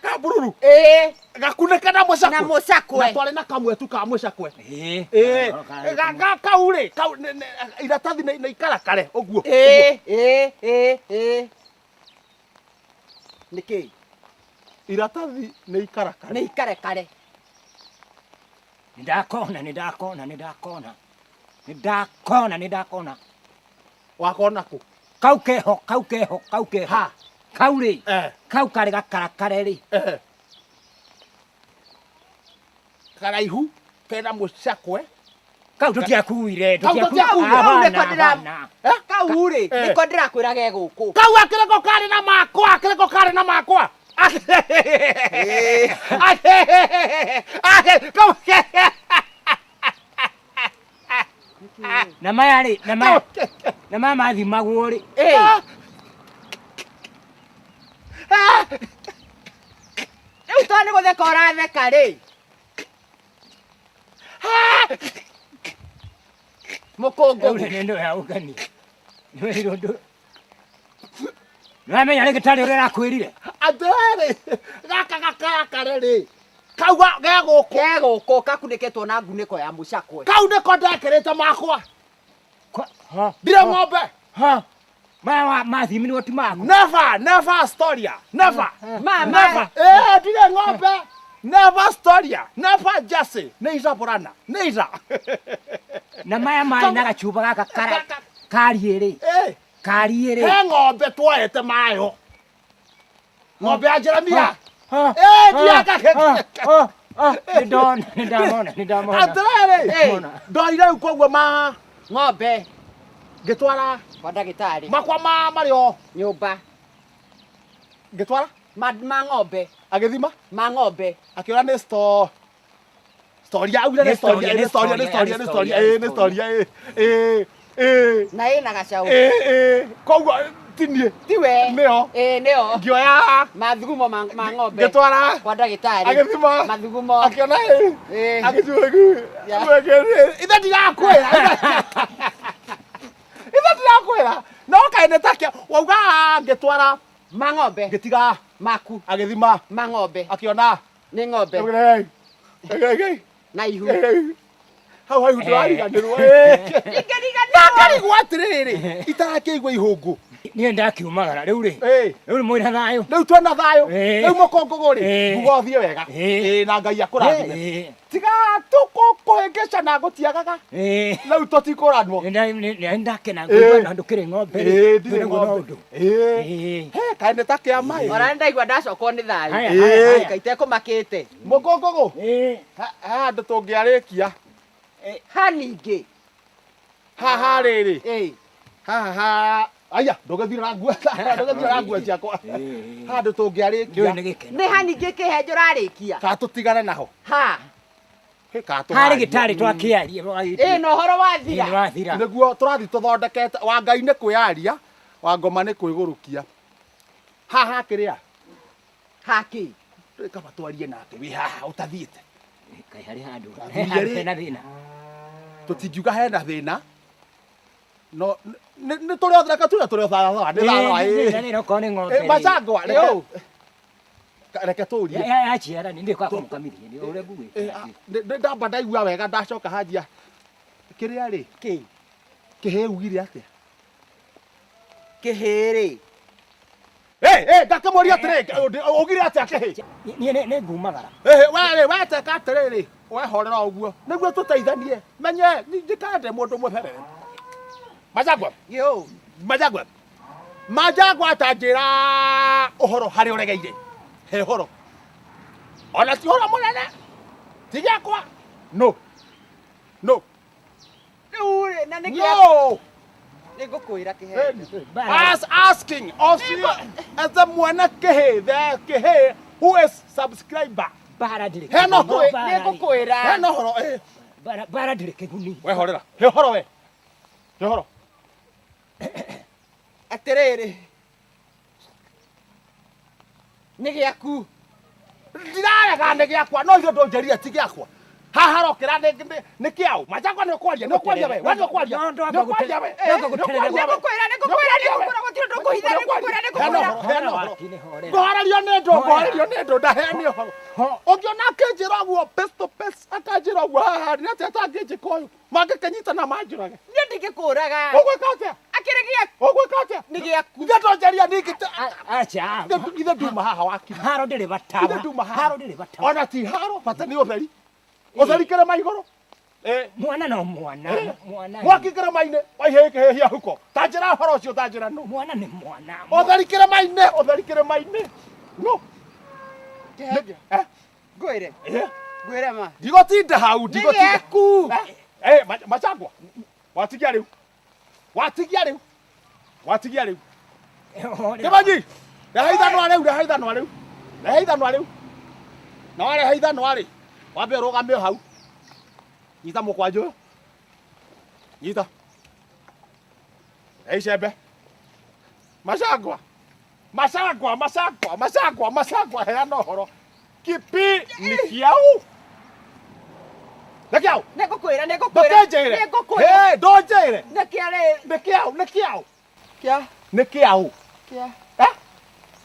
Ka bururu. Ĩĩ. Gakunĩke na mũcakwe. Na mũcakwe. Na twarĩ na kamwe tu ka mũcakwe. Ĩĩ. Ĩĩ. Ga kau rĩ, kau iratathi nĩ ikarakare ũguo. Ĩĩ, ĩĩ, ĩĩ, ĩĩ. Nĩkĩ? Iratathi nĩ ikarakare. Nĩ ikarekare. Nĩndakona, nĩndakona, nĩndakona. Nĩndakona, nĩndakona. Wakona kũ? Kau keho, kau keho, kau keho. Ha. Kau rĩ, Eh. kau karĩ gakarakare rĩ. Eh. Karaihu kena mũcakwe. Kau tũtiakuire, Kau tũtiakuire. Kau nĩko Hapana, ndĩra- hapana. Kau rĩ, Eh. nĩko ndĩrakwĩra ge gũkũ. Kau akĩrĩko karĩ na makwa, akĩrĩko karĩ na makwa. Kau Na maya rĩ, na maya, na maya mathimagwo rĩ. Ĩĩ. Rĩu to nĩ gũtheka ũratheka rĩ. Mũkũngũ. Rĩu nĩ ndũ ya ũngania. Nĩwerirwo ndũ. Nĩwamenya rĩngĩ tarĩ ũrĩa arakwĩrire. Atĩrĩrĩ, gaka gakarakare rĩ, kau ge gũkũ. Ge gũkũ gakunĩkĩtwo na ngunĩko ya mũcakwe. Kau nĩko ndekĩrĩte makwa. Ha. Ndirĩ ng'ombe. Ha. Maya mathimirwo ti maku. Never, never storia. Never. Ma, ma. Never. Eh, ndirĩ ng'ombe. Never storia. Never Jesse. Nĩ ica Borana. Nĩ ica. Na maya marĩ na gacuba gaka kara kariĩ rĩ. Eh. Kariĩ rĩ. He ng'ombe twoete mayo. Ng'ombe ya Jeremia. Ha. Eh, ndiaka. Nĩndona, nĩndamona, nĩndamona. Atĩrĩrĩ, Ndamona. ndoire rĩu koguo ma Ng'ombe ngĩtwara kwa ndagĩtarĩ. makwa ma marĩ o Nyũmba. ngĩtwara Ma, ma ng'ombe. agĩthima Ma ng'ombe. akĩũra nĩ sto storia augire nĩ Nĩ storia nĩ storia nĩ storia nĩ storia ĩ nĩ storia ĩ ĩ ĩ Na ĩna gacaũ. ĩ ĩ koguo ti niĩ Tiwe. Nĩo. Ĩĩ nĩo. Ngĩoya Mathugumo ma, ma ng'ombe. ngĩtwara Kwa ndagĩtarĩ. agĩthima Mathugumo. akĩona ĩ Ĩĩ. agĩtua ithe ndirakwĩra ithe ndirakwĩra no kaĩ nĩ takĩa wauga ngĩtwara Ma ng'ombe. ngĩtiga Maku. agĩthima Ma ng'ombe. akĩona Nĩ ng'ombe. Hey, hey, hey. Na ihu. Hau hau ndĩrariganĩrwo Ingĩriganĩrwo. Ngarigwo atĩrĩrĩ itarakĩigua ihũngũ Niĩ ndakiumagara rĩu rĩ. Ĩĩ. Rĩu nĩ mwĩna thayũ. Rĩu twĩna thayũ Ĩĩ. rĩu mũkũngũgũ rĩ Ĩĩ. nguga ũthiĩ wega Ĩĩ. Ĩĩ, na Ngai akũrathime Ĩĩ. tiga tũkũhĩngĩca na ngũtiagaga Ĩĩ. rĩu tũtikũranwo Nĩ ndakena Ĩĩ. ngũigua na ndũkĩrĩ ng'ombe rĩ. Ĩĩ, ndirĩ Ndũrĩ ng'ombe. ũndũ. Ĩĩ. Ĩĩ. He, kaĩ nĩ ta kĩa maĩ Ona nĩ ndaigua ndacokwo nĩ thayũ. Haya, Ĩĩ. haya, haya. Ngai tekũmakĩte. Mũkũngũgũ Ĩĩ. he handũ tũngĩarĩkia Ha ningĩ. Haha rĩrĩ Ĩĩ. haha ha aya ndũgĩthire na nguo ndũgĩthire na nguo ciakwa Ĩĩ. handũ Ndũĩ tũngĩarĩkia nĩ gĩkeno. Nĩ ha ningĩ kĩhenjo ũrarĩkia. ka tũtigane naho Ha. Hĩ, ka Harĩ tũharie. gĩtarĩ twakĩaria. Ĩĩ na ũhoro wathira. Nĩ wathira. Nĩguo tũrathiĩ tũthondekete wa Ngai nĩ kwĩyaria wa ngoma nĩ kwĩgũrũkia haha kĩrĩa Ha kĩ. Kaba twarie nake wĩ haha ũtathiĩte Kaĩ harĩ handũ. Athuri He handũ erĩ. hena thĩna. Tũtingiuga hena thĩna no nĩ tũrĩ othe reke tuge tũrĩ o thaa nĩ thaa Ĩĩ, ĩĩ. nĩ okorwo nĩ ng'ombe Ĩ, rĩ. macangwa reke Ĩũ. reke tũrie Yaciara nĩ ndĩkwa kũmũkamithia nĩ ũrĩa Ĩ, ngugĩte. nĩ ndamba ndaigua wega ndacoka hanjia kĩrĩa rĩ Kĩ. kĩhĩ ugire atĩa Kĩhĩ rĩ. Ĩ, ĩ, ngakĩmũria atĩrĩ ugire atĩa kĩhĩ Niĩ nĩ ngumagara. Ĩ, we rĩ weteka atĩrĩrĩ Wehorera ũguo nĩguo tũteithanie menye ndikande mũndũ mũtherere. Majagwa. Yo. Majagwa. Majagwa atanjĩra ũhoro harĩa ũregeire. He ũhoro. Ona ti ũhoro mũnene. Ti gĩakwa. No. No. Rĩu rĩ, na nĩkĩ No. nĩngũkwĩra kĩheo. As asking of you as the mwana kihe the kihe who is subscriber. Bara ndĩrĩ He no kĩguni. hũĩ. Bara rĩ. Nĩngũkwĩra. He no horo eh. Bara bara ndĩrĩ kĩguni. We horera. He horo we. He horo. Atĩrĩrĩ. Nĩ gĩaku. Ndirarega nĩ gĩakwa no ithuĩ ndũnjĩrire ti gĩakwa. Haha rokĩra nĩ kĩaũ. Majagwa nĩ ũkwaria nĩ ũkwaria we. We nĩ ũkwaria. No, Nĩ ndwamba ũkwaria we. ndwamba Nĩ gũterere- ũkwaria we. Nĩngũkwĩra, nĩngũkwĩra, nĩngũkwĩra, gũtirĩ ũndũ ngũhitha, nĩngũkwĩra, nĩngũkwĩra. He no horo. Wakini, horera. Ngũhorerio nĩ ndũ, ngũhorerio nĩ ndũ, ndaheani ũhoro. Ũngĩona akĩnjĩra ũguo face to face, akanjĩra ũguo haha, nĩ atĩa atangĩnjĩka ũyũ? Mangĩkĩnyitana manjũrage. Niĩ ndingĩkũraga. Ũgwĩka atĩa? Akĩrĩ gĩaku. Ũgwĩka atĩa? Nĩ gĩaku. Ithe ndonjeria ningĩ Acha. ithe nduma haha wakiri. Haro ndĩrĩ bata. Ithe nduma haha. Haro ndĩrĩ bata. Ona ti haro, bata nĩ ũtheri. Ũtheri kĩrĩma igũrũ. Mwana no mwana. Mwana. Mwaki kĩrĩma-inĩ, waihĩhia huko. Ta njĩra ũhoro ũcio, ta njĩra nũ. Mwana nĩ mwana. Ũtheri kĩrĩma-inĩ, ũtheri kĩrĩma-inĩ. Nũ. Kĩheo. Eh? Ngwĩre. Eh? Ngwĩre ma. Ndigotinda hau, Nĩ ndigotinda. gĩaku. Eh, Machagwa. Watigia rĩu. Watigia rĩu. Watigia rĩu. Horera. Kĩmanyi. Rehe ithanwa rĩu, rehe ithanwa rĩu. Rehe ithanwa rĩu. Na warehe ithanwa rĩ, wambe ũrũgame o hau. Nyita mũkwanjũ ũyũ. Nyita. Rehe icembe. Machagwa. Machagwa, Machagwa, Machagwa, Machagwa, heana ũhoro. Kipi nĩ kĩau? Nĩ kĩau? Nĩngũkwĩra, nĩngũkwĩra. Ndũkĩnjĩre. Nĩngũkwĩra. Hey, ndũnjĩre. Nĩ kĩa rĩ. Nĩ kĩau, nĩ kĩau. Kĩa. Nĩ kĩau. Kĩa. Eh?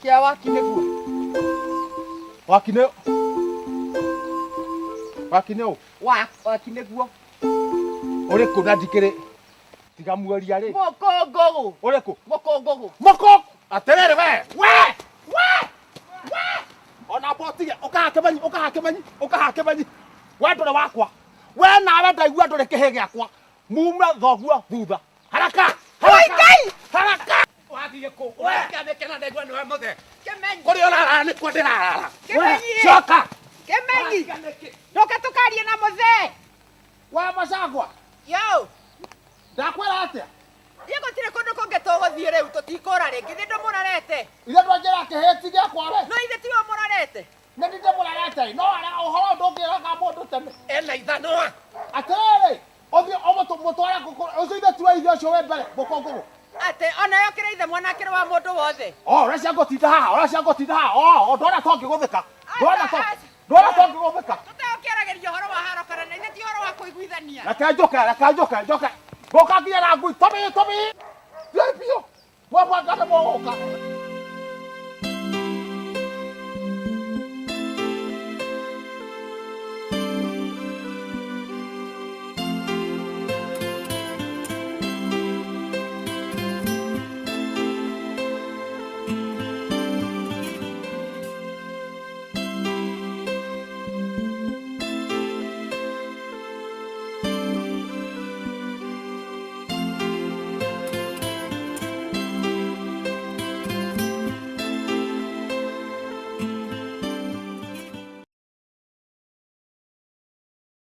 Kĩa waki nĩguo. Waki nĩ Waki nĩ ũ? Wa, waki nĩguo. Ũrĩkũ na ndikĩrĩ tiga muoria rĩ. Mũkũngũgũ. Ũrĩkũ? Mũkũngũgũ. Mũkũ atĩrĩrĩ we we we we ona botige ũkaha kĩmenyi ũkaha kĩmenyi ũkaha kĩmenyi we ndũrĩ wakwa we nawe ndaigua ndũrĩ kĩhĩ gĩakwa mume thoguo thutha haraka haraka Ngai! haraka Wathiĩ kũ? Ũrakĩanĩke na ndaigua nĩwe mũthee. Kĩmenyi. kũrĩa ũrarara nĩkuo ndĩrarara Kĩmenyi. coka Kĩmenyi. Ndũke tũkarie na mũthee. we Machagwa Yo. ndakwĩra atĩa Niĩ gũtirĩ kũndũ kũngĩ tũgũthiĩ rĩu tũtikũra rĩngĩ. Ithe ndũmũrorete. ithe ndwanjĩra kĩhĩ ti gĩakwa we No ithe tiwe ũmũrorete. nĩ ndĩmũrorete no ara ũhoro ndũngĩraga mũndũ tene Ena ithanwa. atĩrĩrĩ ũthiĩ ũmũtware ũcio ithe tiwe ithe ũcio wĩ mbere mũkũngũgũ Atĩ ona yo kĩrĩ ithe mwana akĩrĩ wa mũndũ wothe. Oh, ũracia ngũtinda haha, ũracia ngũtinda haha. Oh, ndona to ngĩgũthĩka. Ndona to Aca, ndona to ngĩgũthĩka. Tũtegũkĩaragĩria ũhoro wa haro kana na ithe ti ũhoro wa kũiguithania. Reke njũke, reke njũke, njoke. Ngũka nginya na ngui. Tũmĩ, tũmĩ. Thiĩ biũ. Mwabanga nĩ mũgũka.